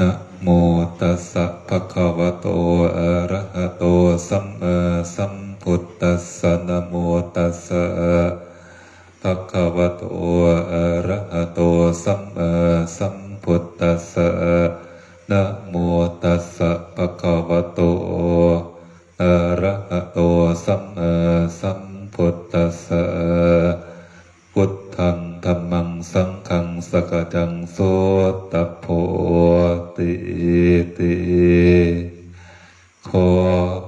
นะโมตัสสะภะคะวะโต อะระหะโต สัมมาสัมพุทธัสสะ นะโมตัสสะภะคะวะโต อะระหะโต สัมมาสัมพุทธัสสะ นะโมตัสสะภะคะวะโต อะระหะโต สัมมาสัมพุทธัสสะ พุทธัง ธัมมัง ສັງຄັງ ສະກະຈັງ ໂສຕະໂພຕິ ຕິ ຂໍ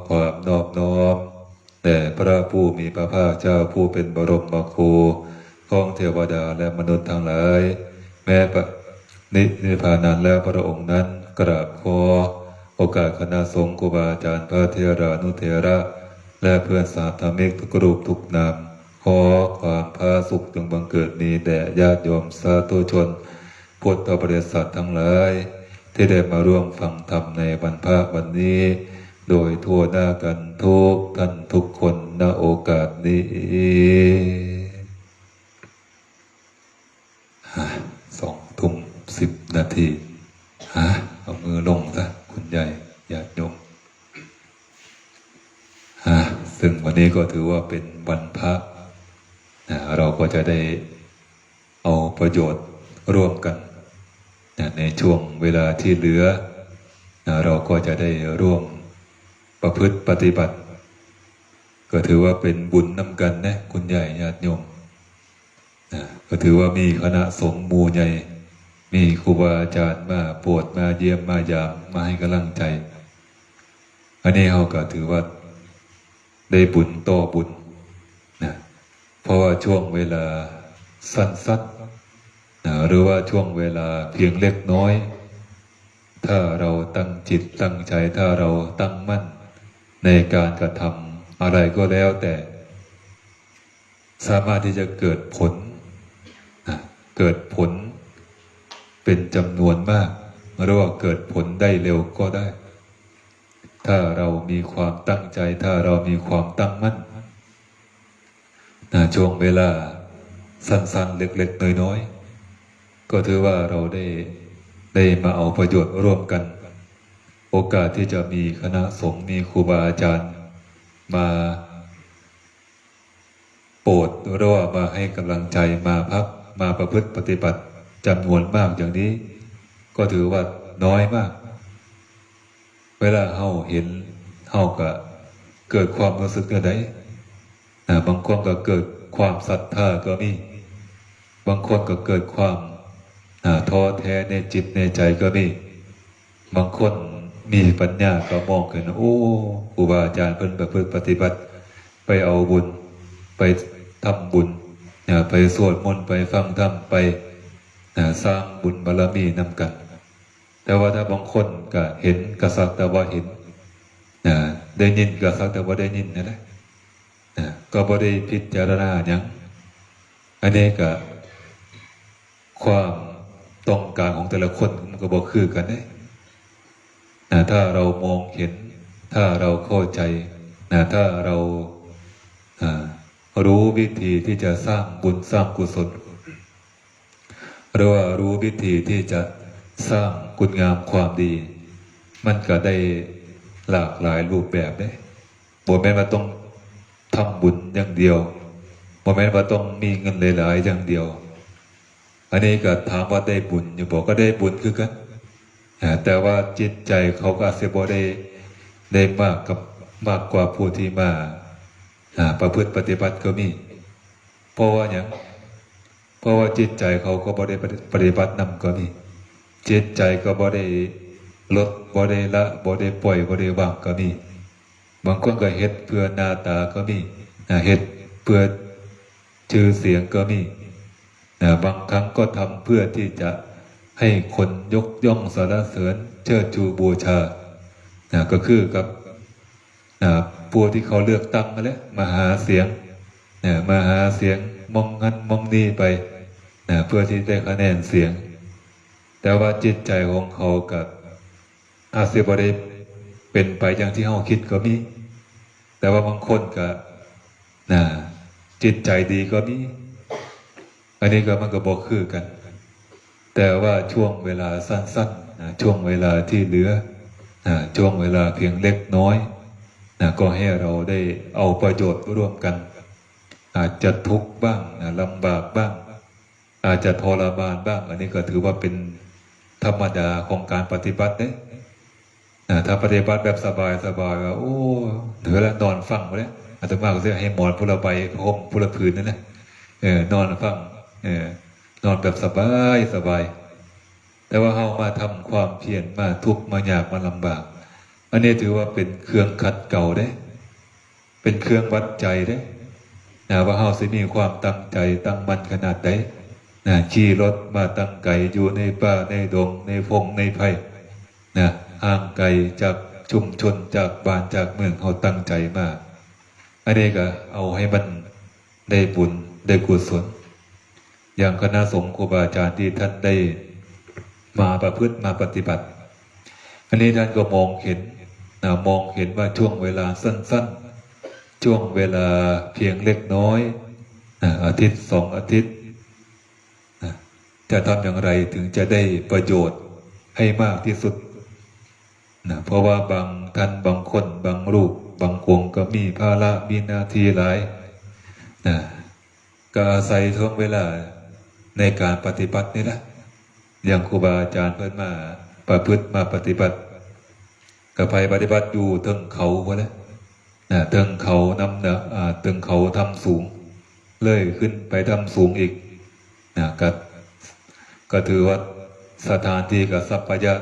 ຄວາມນອບນ້ອມແດ່ພະຜູ້ມີພະພາກເຈົ້າ ຜູ້ເປັນບະລົມມະຄູຂອງເທວະດາ ແລະ ມະນຸດທັງຫຼາຍ, ແມ້ປະນິ ນິພານນັ້ນແລ້ວ ພະອົງນັ້ນກາບຂໍໂອກາດຄະນະສົງ ຄູບາອາຈານ ພະເຖລານຸເຖລະ ແລະ ເພື່ອນສາທະມິກທຸກຮູບທຸກນາມ, ຂໍຄວາມຜາສຸກຈົ່ງບັງເກີດມີແດ່ຍາດໂຍມສາທຸຊົນພຸດທະບໍລິສັດທັງຫຼາຍ ທີ່ໄດ້ມາຮ່ວມຟັງທຳໃນວັນພະວັນນີ້ ໂດຍທົ່ວໜ້າກັນທຸກທ່ານທຸກຄົນ ນະໂອກາດນີ້. ຮະ ສອງທຸ່ມສິບນາທີ. ຮະ ເອົາມືລົງຊະ ຄຸນຍາຍ ຍາດໂຍມ. ຮະ ເຊິ່ງວັນນີ້ກໍຖືວ່າເປັນວັນພະນະ, ເຮົາກໍຈະໄດ້ເອົາປະໂຫຍດຮ່ວມກັນນະ, ໃນຊ່ວງເວລາທີ່ເຫຼືອນະ, ເຮົາກໍຈະໄດ້ຮ່ວມປະພຶດປະຕິບັດ, ກໍຖືວ່າເປັນບຸນນຳກັນນະ ຄຸນຍາຍ ຍາດໂຍມ. ນະ ກໍຖືວ່າມີຄະນະສົງໝູ່ໃຫຍ່, ມີຄູບາອາຈານມາໂປດ ມາຢ້ຽມ ມາຢາມ ມາໃຫ້ກຳລັງໃຈ. ອັນນີ້ເຮົາກໍຖືວ່າໄດ້ບຸນຕໍ່ບຸນນະ, ເພາະວ່າຊ່ວງເວລາສັ້ນໆນະ ຫຼືວ່າຊ່ວງເວລາພຽງເລັກນ້ອຍ, ຖ້າເຮົາຕັ້ງຈິດຕັ້ງໃຈ, ຖ້າເຮົາຕັ້ງໝັ້ນໃນການກະທຳອະໄລກໍແລ້ວແຕ່, ສາມາດທີ່ຈະເກີດຜົນນະ, ເກີດຜົນເປັນຈຳນວນມາກ ຫຼືວ່າເກີດຜົນໄດ້ເລັວກໍໄດ້ ຖ້າເຮົາມີຄວາມຕັ້ງໃຈ, ຖ້າເຮົາມີຄວາມຕັ້ງໝັ້ນນະ. ຊ່ວງເວລາສັ້ນໆ ເລັກໆ ນ້ອຍໆ ກໍຖືວ່າເຮົາໄດ້ ໄດ້ມາເອົາປະໂຫຍດຮ່ວມກັນ, ໂອກາດທີ່ຈະມີຄະນະສົງ, ມີຄູບາອາຈານມາ ໂປດ ຫຼືວ່າມາໃຫ້ກຳລັງໃຈ, ມາພັກ, ມາປະພຶດປະຕິບັດຈຳນວນມາກຢ່າງນີ້ ກໍຖືວ່ານ້ອຍມາກ. ເວລາເຮົາເຫັນ, ເຮົາກະເກີດຄວາມຮູ້ສຶກແນວໃດ? ອາ, ບາງຄົນກໍເກີດຄວາມສັດທາກໍມີ, ບາງຄົນກໍເກີດຄວາມ, ອາ, ທໍ້ແທ້ໃນຈິດໃນໃຈກໍມີ. ບາງຄົນມີປັນຍາກໍມອງເຫັນ, ໂອ້ ຄູບາອາຈານເພິ່ນປະພຶດປະຕິບັດ, ໄປເອົາບຸນ, ໄປທຳບຸນ, ໄປສວດມົນ, ໄປຟັງທຳ, ໄປສ້າງບຸນບາລະມີນຳກັນ. ແຕ່ວ່າຖ້າບາງຄົນກໍເຫັນກໍສັກແຕ່ວ່າເຫັນ, ໄດ້ຍິນກໍສັກແຕ່ວ່າໄດ້ຍິນນັ້ນແຫຼະ, ກໍບໍ່ໄດ້ພິຈາລະນາຫຍັງ. ອັນນີ້ກໍ ຄວາມຕ້ອງການຂອງແຕ່ລະຄົນມັນກໍບໍ່ຄືກັນເດ້. ນະ, ຖ້າເຮົາມອງເຫັນ, ຖ້າເຮົາເຂົ້າໃຈ, ນະ, ຖ້າເຮົາ, ອາ, ຮູ້ວິທີທີ່ຈະສ້າງບຸນສ້າງກຸສົນ ຫຼືວ່າຮູ້ວິທີທີ່ຈະສ້າງຄຸນງາມຄວາມດີ, ມັນກໍໄດ້ຫຼາກຫຼາຍຮູບແບບເດ້. ບໍ່ແມ່ນວ່າຕ້ອງທຳບຸນຢ່າງດຽວ, ບໍ່ແມ່ນວ່າຕ້ອງມີເງິນຫຼາຍໆຢ່າງດຽວ. ອັນນີ້ກໍຖາມວ່າໄດ້ບຸນຢູ່ບໍ່? ກໍໄດ້ບຸນຄືກັນ. ອາ, ແຕ່ວ່າຈິດໃຈເຂົາກໍອາດຊິບໍ່ໄດ້, ໄດ້ມາກກັບ, ມາກກວ່າຜູ້ທີ່ມາ, ອາ, ປະພຶດປະຕິບັດກໍມີ. ເພາະວ່າຫຍັງ? ເພາະວ່າຈິດໃຈເຂົາກໍບໍ່ໄດ້ປະ, ປະຕິບັດນຳກໍມີ. ຈິດໃຈກໍບໍ່ໄດ້ລົດ, ບໍ່ໄດ້ລະ, ບໍ່ໄດ້ປ່ອຍ, ບໍ່ໄດ້ວາງກໍມີ. ບາງຄົນກໍເຮັດເພື່ອໜ້າຕາກໍມີ, ນະ, ເຮັດເພື່ອຊື່ສຽງກໍມີ, ນະ, ບາງຄັ້ງກໍທຳເພື່ອທີ່ຈະໃຫ້ຄົນຍົກຍ້ອງສັນລະເສີນເຊີດຊູບູຊາ, ນະ, ກໍຄືກັບ, ນະ, ຜູ້ທີ່ເຂົາເລືອກຕັ້ງຫັ້ນແຫຼະ, ມາຫາສຽງ, ນະ, ມາຫາສຽງໝ່ອງຫັ້ນໝ່ອງນີ້ໄປ, ນະ, ເພື່ອທີ່ໄດ້ຄະແນນສຽງ. ແຕ່ວ່າຈິດໃຈຂອງເຂົາກໍ ອາດຊິບໍ່ໄດ້ເປັນໄປຢ່າງທີ່ເຮົາຄິດກໍມີ, ແຕ່ວ່າບາງຄົນກໍ, ນະ, ຈິດໃຈດີກໍມີ. ອັນນີ້ກໍ, ມັນກໍບໍ່ຄືກັນ. ແຕ່ວ່າຊ່ວງເວລາສັ້ນ ນະ ຊ່ວງເວລາທີ່ເຫຼືອ ນະ ຊ່ວງເວລາພຽງເລັກນ້ອຍ ນະ ກໍໃຫ້ເຮົາໄດ້ເອົາປະໂຫຍດຮ່ວມກັນ. ອາດຈະທຸກບ້າງ ນະ ລຳບາກບ້າງ ອາດຈະທໍລະມານບ້າງ ອັນນີ້ກໍຖືວ່າເປັນທຳມະດາຂອງການປະຕິບັດເດ້. ນະ ຖ້າປະຕິບັດແບບສະບາຍໆ ວ່າ ໂອ້ ເວລານອນຟັງພຸ້ນແຫຼະ ອາດຕະມາກໍຊິໃຫ້ໝອນຜູ້ລະໃບ ຜ້າຫົ່ມຜູ້ລະຜືນນັ້ນແຫຼະ ເອີ ນອນຟັງ ເອີ ນອນແບບສະບາຍໆ. ແຕ່ວ່າເຮົາມາທຳຄວາມພຽນ ມາທຸກ ມາຍາກ ມາລຳບາກ ອັນນີ້ຖືວ່າເປັນເຄື່ອງຂັດເກົາເດ້ ເປັນເຄື່ອງວັດໃຈເດ້ ນະ ວ່າເຮົາຊິມີຄວາມຕັ້ງໃຈ ຕັ້ງໝັ້ນຂະໜາດໃດ ນະ ຂີ່ລົດມາຕັ້ງໄກ ຢູ່ໃນປ່າໃນດົງ ໃນພົງໃນໄພ ນະ ຫ່າງໄກຈາກຊຸມຊົນ ຈາກບ້ານຈາກເມືອງ ເຮົາຕັ້ງໃຈມາ ອັນນີ້ກໍເອົາໃຫ້ມັນ ໄດ້ບຸນໄດ້ກຸສົນ ຢ່າງຄະນະສົງຄູບາອາຈານທີ່ທ່ານໄດ້ມາປະພຶດມາປະຕິບັດ ອັນນີ້ທ່ານກໍມອງເຫັນນະ ມອງເຫັນວ່າຊ່ວງເວລາສັ້ນໆ ຊ່ວງເວລາພຽງເລັກນ້ອຍນະ ອາທິດສອງອາທິດນະ ຈະທຳຢ່າງໃດເຖິງຈະໄດ້ປະໂຫຍດໃຫ້ມາກທີ່ສຸດນະ ເພາະວ່າບາງທ່ານ ບາງຄົນ ບາງຮູບ ບາງອົງກໍມີພາລະ ມີໜ້າທີ່ຫຼາຍນະ ກໍອາໄສຊ່ວງເວລາໃນການປະຕິບັດນີ້ແຫຼະ ຢ່າງຄູບາອາຈານເພິ່ນມາປະພຶດມາປະຕິບັດ ກໍໄປປະຕິບັດຢູ່ເທິງເຂົາພຸ້ນແຫຼະນະ ເທິງເຂົານຳນະ ອາ ເທິງເຂົາຖ້ຳສູງ ເລີຍຂຶ້ນໄປຖ້ຳສູງອີກນະ ກໍ ກໍຖືວ່າສະຖານທີ່ກໍສັບພະຍະ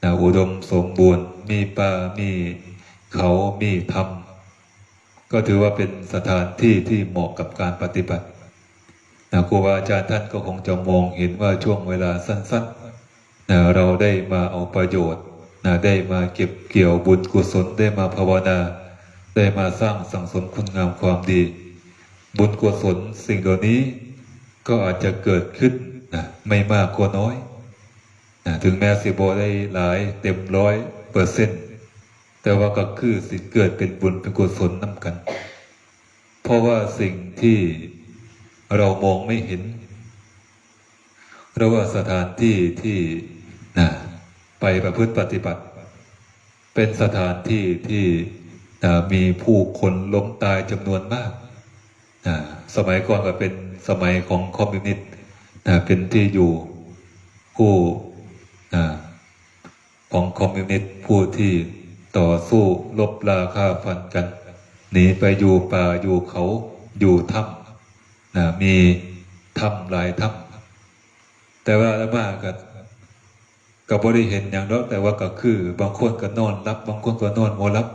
ນະ ອຸດົມສົມບູນ ມີປ່າ ມີເຂົາ ມີຖ້ຳ ກໍຖືວ່າເປັນສະຖານທີ່ທີ່ເໝາະກັບການປະຕິບັດນະ ຄູບາອາຈານທ່ານກໍຄົງຈະມອງເຫັນວ່າຊ່ວງເວລາສັ້ນໆນະ ເຮົາໄດ້ມາເອົາປະໂຫຍດນະ ໄດ້ມາເກັບກ່ຽວບຸນກຸສົນ ໄດ້ມາພາວະນາ ໄດ້ມາສ້າງສັງສົມຄຸນງາມຄວາມດີ ບຸນກຸສົນສິ່ງເຫຼົ່ານີ້ກໍອາດຈະເກີດຂຶ້ນນະ ໄມ່ມາກກໍນ້ອຍນະ ເຖິງແມ້ຊິບໍ່ໄດ້ຫຼາຍເຕັມຮ້ອຍເປີເຊັນ ແຕ່ວ່າກໍຄືຊິເກີດເປັນບຸນເປັນກຸສົສົນນຳກັນ ເພາະວ່າສິ່ງທີ່ເຮົາມອງໄມ່ເຫັນ ຫຼືວ່າສະຖານທີ່ທີ່ນະ ໄປປະພຶດປະຕິບັດ ເປັນສະຖານທີ່ທີ່ນະ ມີຜູ້ຄົນລົ້ມຕາຍຈຳນວນມາກນະ ສະໄໝກ່ອນກໍເປັນສະໄໝຂອງຄອມມິວນິດນະ ເປັນທີ່ຢູ່ຜູ້ນະ ຂອງຄອມມິວນິດ ຜູ້ທີ່ຕໍ່ສູ້ລົບລາຂ້າຟັນກັນ ໜີໄປຢູ່ປ່າຢູ່ເຂົາ ຢູ່ຖ້ຳນະ ມີຖ້ຳຫຼາຍຖ້ຳ ແຕ່ວ່າອາດຕະມາກໍ ກໍບໍ່ໄດ້ເຫັນຫຍັງດອກ ແຕ່ວ່າກໍຄືບາງຄົນກໍນອນຫຼັບ ບາງຄົນກໍນອນບໍ່ຫຼັບ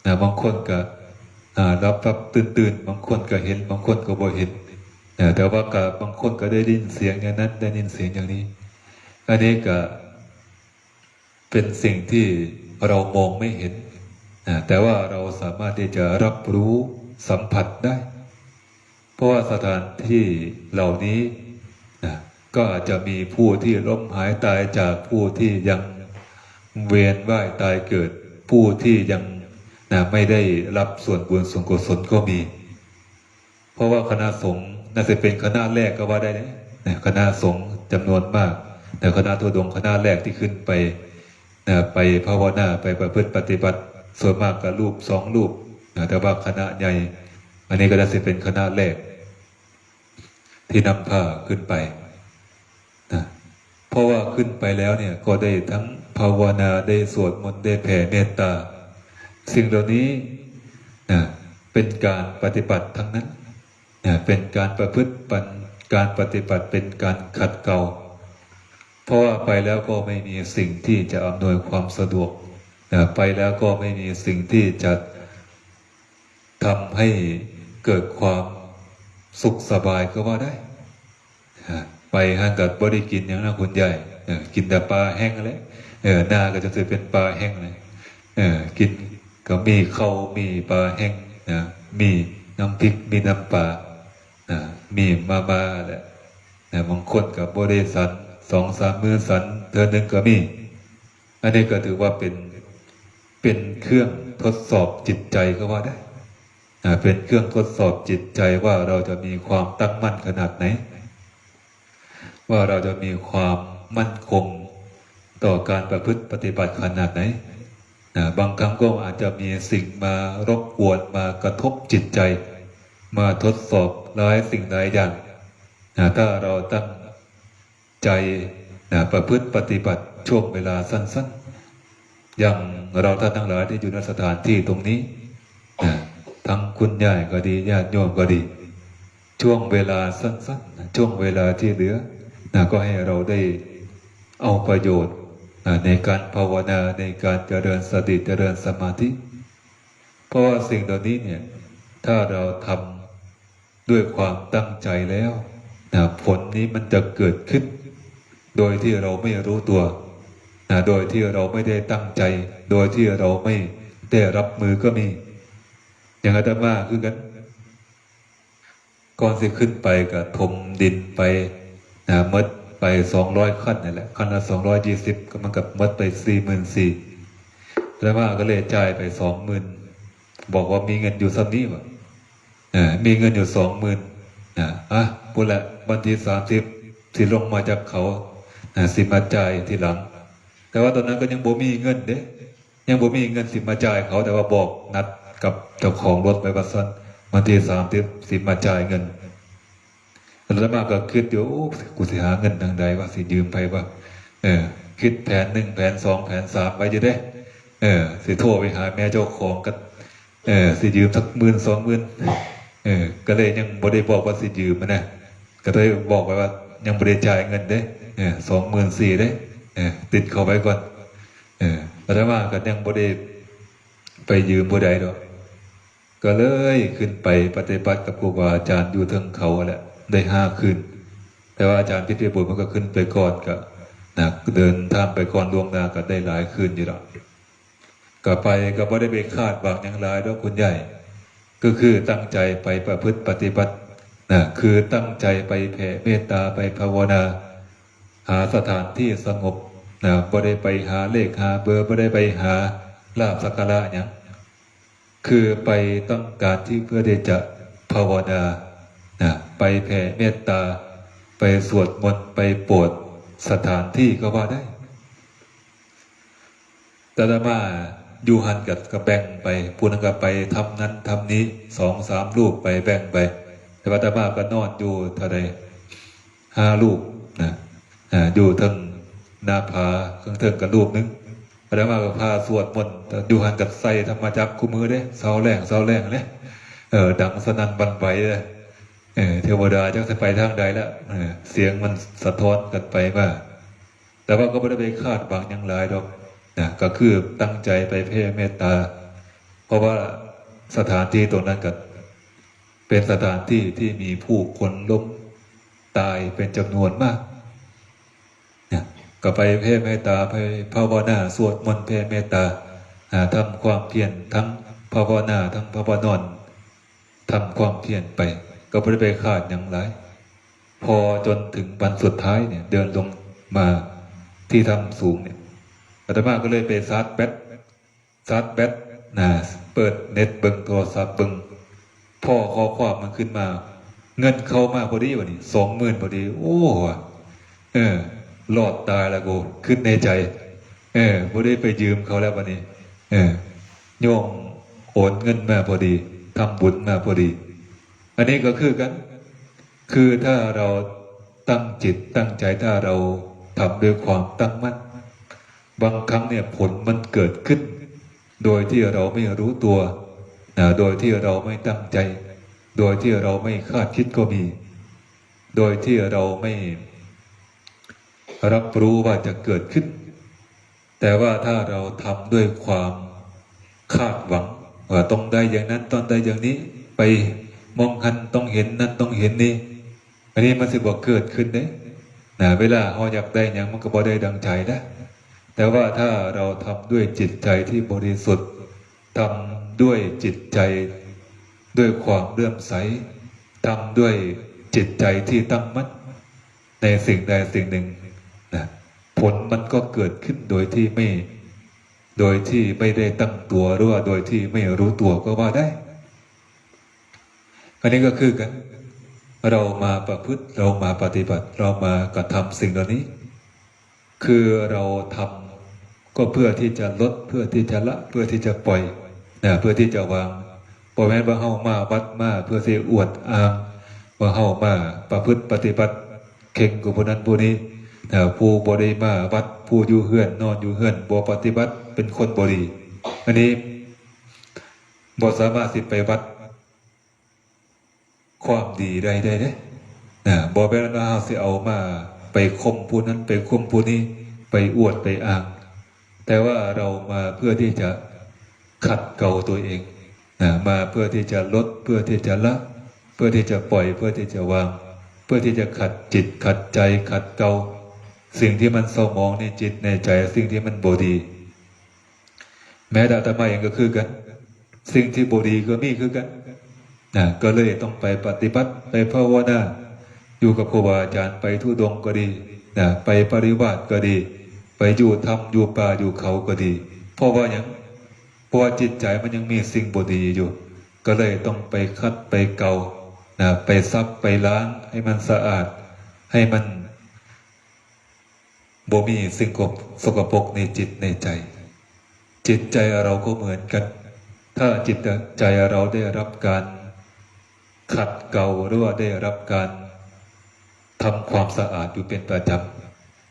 ນະ ບາງຄົນກໍ ອາ ຫຼັບປັບຕື່ນໆ ບາງຄົນກໍເຫັນ ບາງຄົນກໍບໍ່ເຫັນນະ ແຕ່ວ່າກໍບາງຄົນກໍໄດ້ຍິນສຽງຢ່າງນັ້ນ ໄດ້ຍິນສຽງຢ່າງນີ້ ອັນນີ້ກໍ เป็นสิ่งที่เรามองไม่เห็นนะ แต่ว่าเราสามารถที่จะรับรู้สัมผัสได้ เพราะว่าสถานที่เหล่านี้นะ ก็อาจจะมีผู้ที่ล้มหายตายจากผู้ที่ยังเวียนว่ายตายเกิด ผู้ที่ยังนะ ไม่ได้รับส่วนบุญส่วนกุศลก็มี เพราะว่าคณะสงฆ์น่าจะเป็นคณะแรกก็ว่าได้นะ คณะสงฆ์จำนวนมาก แต่คณะธุดงค์คณะแรกที่ขึ้นไปนะ ไปภาวนา ไปประพฤติปฏิบัติ ส่วนมากก็รูปสองรูปนะ แต่ว่าคณะใหญ่ อันนี้ก็น่าจะเป็นคณะแรกที่นำพาขึ้นไปนะ เพราะว่าขึ้นไปแล้วเนี่ย ก็ได้ทั้งภาวนา ได้สวดมนต์ ได้แผ่เมตตา สิ่งเหล่านี้นะ เป็นการปฏิบัติทั้งนั้นนะ เป็นการประพฤติปัน การปฏิบัติเป็นการขัดเกลา เพราะว่าไปแล้วก็ไม่มีสิ่งที่จะอำนวยความสะดวกนะ ไปแล้วก็ไม่มีสิ่งที่จะ ทำให้เกิดความสุขสบายก็ว่าได้ ไปหั้นก็บ่ได้กินหยังนะคุณยาย เออ กินแต่ปลาแห้งแหละ เออ หน้าก็จะเป็นปลาแห้งเลย เออ กินก็มีข้าว มีปลาแห้งนะ มีน้ำพริก มีน้ำปลานะ มีมาม่าแหละนะ บางคนก็บ่ได้ฉัน สองสามมื้อฉันเทื่อหนึ่งก็มี อันนี้ก็ถือว่าเป็น เป็นเครื่องทดสอบจิตใจก็ว่าได้นะ เป็นเครื่องทดสอบจิตใจว่าเราจะมีความตั้งมั่นขนาดไหน ว่าเราจะมีความมั่นคง ຕໍ່ການປະພຶດປະຕິບັດຂະໜາດໃດນະ. ບາງຄັ້ງກໍອາດຈະມີສິ່ງມາລົບກວນ ມາກະທົບຈິດໃຈ ມາທົດສອບຫຼາຍສິ່ງຫຼາຍຢ່າງນະ. ຖ້າເຮົາຕັ້ງໃຈນະ ປະພຶດປະຕິບັດຊ່ວງເວລາສັ້ນໆ ຢ່າງເຮົາທ່ານທັງຫຼາຍທີ່ຢູ່ໃນສະຖານທີ່ຕົງນີ້ນະ ທັງຄຸນຍາຍກໍດີ ຍາດໂຍມກໍດີ ຊ່ວງເວລາສັ້ນໆ ຊ່ວງເວລາທີ່ເຫຼືອນະ ກໍໃຫ້ເຮົາໄດ້ເອົາປະໂຫຍດນະ ໃນການພາວະນາ ໃນການຈະເລີນສະຕິ ຈະເລີນສະມາທິ. ເພາະວ່າສິ່ງເຫຼົ່ານີ້ເນຍ ຖ້າເຮົາທຳດ້ວຍຄວາມຕັ້ງໃຈແລ້ວນະ ຜົນນີ້ມັນຈະເກີດຂຶ້ນໂດຍທີ່ເຮົາໄມ່ຮູ້ຕົວນະ ໂດຍທີ່ເຮົາໄມ່ໄດ້ຕັ້ງໃຈ ໂດຍທີ່ເຮົາໄມ່ໄດ້ຮັບມືກໍມີ. ຢ່າງອາດຕະມາຄືກັນ ກ່ອນຊິຂຶ້ນໄປກໍຖົມດິນໄປນະ ໝົດໄປສອງຮ້ອຍຂັ້ນນີ້ແຫຼະ ຂັ້ນລະສອງຮ້ອຍສີ່ສິບ ກໍມັນກໍໝົດໄປສີ່ໝື່ນສີ່. ອາດຕະມາກໍເລີຍຈ່າຍໄປສອງໝື່ນ ບອກວ່າມີເງິນຢູ່ສ່ຳນີ້ວ່າ ເອີ ມີເງິນຢູ່ສອງໝື່ນນະ ອະ ພຸ້ນແຫຼະ ວັນທີສາມສິບ ຊິລົງມາຈາກເຂົານະ ຊິມາຈ່າຍທີຫຼັງ. ແຕ່ວ່າຕອນນັ້ນກໍຍັງບໍ່ມີເງິນເດ້ ຍັງບໍ່ມີເງິນຊິມາຈ່າຍເຂົາ ແຕ່ວ່າບອກນັດກັບເຈົ້າຂອງລົດໄວ້ວ່າຊັ້ນ ວັນທີສາມສິບຊິມາຈ່າຍເງິນ. ອາດຕະມາກໍຄິດຢູ່ ໂອ້ ກູຊິຫາເງິນທາງໃດວະ ຊິຢືມໃຜວະ. ເອີ ຄິດແຜນໜຶ່ງ ແຜນສອງ ແຜນສາມໄວ້ຢູ່ເດ້. ເອີ ຊິໂທໄປຫາແມ່ເຈົ້າຂອງກັນ ເອີ ຊິຢືມສັກໝື່ນສອງໝື່ນ. ເອີ ກໍເລີຍຍັງບໍ່ໄດ້ບອກວ່າຊິຢືມນະ ກໍໄດ້ບອກໄວ້ວ່າຍັງບໍ່ໄດ້ຈ່າຍເງິນເດ້ ເອີ ສອງໝື່ນສີ່ເດ້. ເອີ ຕິດເຂົາໄວ້ກ່ອນ. ເອີ ອາດຕະມາກໍຍັງບໍ່ໄດ້ໄປຢືມຜູ້ໃດດອກ ກໍເລີຍຂຶ້ນໄປປະຕິບັດກັບຄູບາອາຈານຢູ່ເທິງເຂົາຫັ້ນແຫຼະ ໄດ້ຫ້າຄືນ. ແຕ່ວ່າອາຈານພິດວິບູນເພິ່ນກໍຂຶ້ນໄປກ່ອນ ກໍນະ ເດີນທາງໄປກ່ອນລ່ວງໜ້າກໍໄດ້ຫຼາຍຄືນຢູ່ດອກ. ກໍໄປກໍບໍ່ໄດ້ໄປຄາດຫວັງຫຍັງຫຼາຍດອກ ຄຸນໃຫຍ່ ກໍຄືຕັ້ງໃຈໄປປະພຶດປະຕິບັດນະ ຄືຕັ້ງໃຈໄປແຜ່ເມດຕາ ໄປພາວະນາ ຫາສະຖານທີ່ສະຫງົບນະ ບໍ່ໄດ້ໄປຫາເລກຫາເບີ ບໍ່ໄດ້ໄປຫາລາບສັກກາລະຫຍັງ ຄືໄປຕ້ອງການທີ່ເພື່ອທີ່ຈະພາວະນານະ ໄປແຜ່ເມດຕາ ໄປສວດມົນ ໄປໂປດສະຖານທີ່ກໍວ່າໄດ້. ອາດຕະມາຢູ່ຫັ້ນກໍ ກໍແບ່ງໄປ ຜູ້ນັ້ນກໍໄປທຳນັ້ນທຳນີ້ ສອງສາມຮູບໄປ ແບ່ງໄປ. ແຕ່ວ່າອາດຕະມາກໍນອນຢູ່ເທົ່າໃດ ຫ້າຮູບນະ ອາ ຢູ່ເທິງໜ້າຜາ ເທິງໆກັນຮູບໜຶ່ງ. ອາດຕະມາກໍພາສວດມົນ ຢູ່ຫັ້ນກໍໃສ່ທຳມະຈັກຄູ່ມື້ເດ້ ເຊົ້າແລງ ເຊົ້າແລງເດ້. ເອີ ດັງສະໜັ່ນຫວັ່ນໄຫວເດ້. ເອີ ເທວະດາຈັກຊິໄປທາງໃດລະ ເອີ ສຽງມັນສະທ້ອນກັນໄປມາ. ແຕ່ວ່າກໍບໍ່ໄດ້ໄປຄາດຫວັງຫຍັງຫຼາຍດອກນະ ກໍຄືຕັ້ງໃຈໄປແຜ່ເມດຕາ ເພາະວ່າສະຖານທີ່ຕົງນັ້ນກໍເປັນສະຖານທີ່ທີ່ມີຜູ້ຄົນລົ້ມຕາຍເປັນຈຳນວນມາກນະ. ກໍໄປແຜ່ເມດຕາ ໄປພາວະນາ ສວດມົນແຜ່ເມດຕາ ອາ ທຳຄວາມພຽນ ທັງພາວະນາ ທັງພາວະນອນ ທຳຄວາມພຽນໄປ ກໍບໍ່ໄດ້ໄປຄາດຫຍັງຫຼາຍ. ພໍຈົນເຖິງວັນສຸດທ້າຍເນຍ ເດີນລົງມາທີ່ຖ້ຳສູງເນຍ ອາດຕະມາກໍເລີຍໄປຊາດແບັດ ຊາດແບັດນະ ເປີດເນັດເບິ່ງ ໂທລະສັບເບິ່ງ ພໍ້ຂໍ້ຄວາມມັນຂຶ້ນມາ ເງິນເຂົ້າມາພໍດີບັດນີ້ ສອງໝື່ນພໍດີ. ໂອ້ ວ່າ ເອີ ລອດຕາຍລະກູ ຄິດໃນໃຈ. ເອີ ບໍ່ໄດ້ໄປຢືມເຂົາແລ້ວບັດນີ້ ເອີ ໂຍມໂອນເງິນມາພໍດີ ທຳບຸນມາພໍດີ. ອັນນີ້ກໍຄືກັນ ຄືຖ້າເຮົາຕັ້ງຈິດຕັ້ງໃຈ ຖ້າເຮົາທຳດ້ວຍຄວາມຕັ້ງໝັ້ນ ບາງຄັ້ງເນຍຜົນມັນເກີດຂຶ້ນໂດຍທີ່ເຮົາໄມ່ຮູ້ຕົວນະ ໂດຍທີ່ເຮົາໄມ່ຕັ້ງໃຈ ໂດຍທີ່ເຮົາໄມ່ຄາດຄິດກໍມີ ໂດຍທີ່ເຮົາໄມ່ ຮັບຮູ້ວ່າຈະເກີດຂຶ້ນ. ແຕ່ວ່າຖ້າເຮົາທຳດ້ວຍຄວາມຄາດຫວັງວ່າຕ້ອງໄດ້ຢ່າງນັ້ນ ຕ້ອງໄດ້ຢ່າງນີ້ ໄປໝ່ອງຫັ້ນຕ້ອງເຫັນນັ້ນຕ້ອງເຫັນນີ້ ອັນນີ້ມັນຊິບໍ່ເກີດຂຶ້ນເດ້ນະ. ເວລາເຮົາຢາກໄດ້ຫຍັງມັນກໍບໍ່ໄດ້ດັ່ງໃຈນະ. ແຕ່ວ່າຖ້າເຮົາທຳດ້ວຍຈິດໃຈທີ່ບໍລິສຸດ ທຳດ້ວຍຈິດໃຈດ້ວຍຄວາມເຫຼື້ອມໃສ ທຳດ້ວຍຈິດໃຈທີ່ຕັ້ງໝັ້ນ ໃນສິ່ງໃດສິ່ງໜຶ່ງນະ ຜົນມັນກໍເກີດຂຶ້ນໂດຍທີ່ໄມ່ ໂດຍທີ່ໄມ່ໄດ້ຕັ້ງຕົວ ຫຼືວ່າໂດຍທີ່ໄມ່ຮູ້ຕົວກໍວ່າໄດ້. ອັນນີ້ກໍຄືກັນ ເຮົາມາປະພຶດ ເຮົາມາປະຕິບັດ ເຮົາມາກະທຳສິ່ງເຫຼົ່ານີ້ ຄືເຮົາທຳກໍເພື່ອທີ່ຈະລົດ ເພື່ອທີ່ຈະລະ ເພື່ອທີ່ຈະປ່ອຍນະ ເພື່ອທີ່ຈະວາງ. ບໍ່ແມ່ນວ່າເຮົາມາວັດມາເພື່ອຊິອວດອ້າງວ່າເຮົາມາປະພຶດປະຕິບັດເຄັ່ງກວ່າຜູ້ນັ້ນຜູ້ນີ້ນະ. ຜູ້ບໍ່ໄດ້ມາວັດ ຜູ້ຢູ່ເຮືອນ ນອນຢູ່ເຮືອນ ບໍ່ປະຕິບັດ ເປັນຄົນບໍ່ດີ. ອັນນີ້ບໍ່ສາມາດຊິໄປວັດ ຄວາມດີໄດ້ ໄດ້ເດ້ນະ. ບໍ່ແມ່ນວ່າເຮົາຊິເອົາມາໄປຂົ່ມຜູ້ນັ້ນ ໄປຂົ່ມຜູ້ນີ້ ໄປອວດໄປອ້າງ, ແຕ່ວ່າເຮົາມາເພື່ອທີ່ຈະຂັດເກົາຕົວເອງນະ, ມາເພື່ອທີ່ຈະລົດ ເພື່ອທີ່ຈະລະ ເພື່ອທີ່ຈະປ່ອຍ ເພື່ອທີ່ຈະວາງ ເພື່ອທີ່ຈະຂັດຈິດຂັດໃຈ ຂັດເກົາສິ່ງທີ່ມັນເສົ້າໝອງໃນຈິດໃນໃຈ ສິ່ງທີ່ມັນບໍ່ດີ. ແມ້ແຕ່ອາດຕະມາເອງກໍຄືກັນ ສິ່ງທີ່ບໍ່ດີກໍມີຄືກັນນະ, ກໍເລີຍຕ້ອງໄປປະຕິບັດ ໄປພາວະນາ ຢູ່ກັບຄູບາອາຈານ ໄປທຸດົງກໍດີນະ, ໄປປະລິວາດກໍດີ ໄປຢູ່ຖ້ຳຢູ່ປ່າຢູ່ເຂົາກໍດີ. ເພາະວ່າຫຍັງ? ເພາະວ່າຈິດໃຈມັນຍັງມີສິ່ງບໍ່ດີຢູ່, ກໍເລີຍຕ້ອງໄປຂັດໄປເກົານະ, ໄປສັບໄປລ້າງໃຫ້ມັນສະອາດ ໃຫ້ມັນ ບໍ່ມີສິ່ງກົບ ສົກກະປົກໃນຈິດໃນໃຈ. ຈິດໃຈເຮົາກໍເໝືອນກັນ, ຖ້າຈິດໃຈເຮົາໄດ້ຮັບການຂັດເກົາ ຫຼືວ່າໄດ້ຮັບການທຳຄວາມສະອາດຢູ່ເປັນປະຈຳ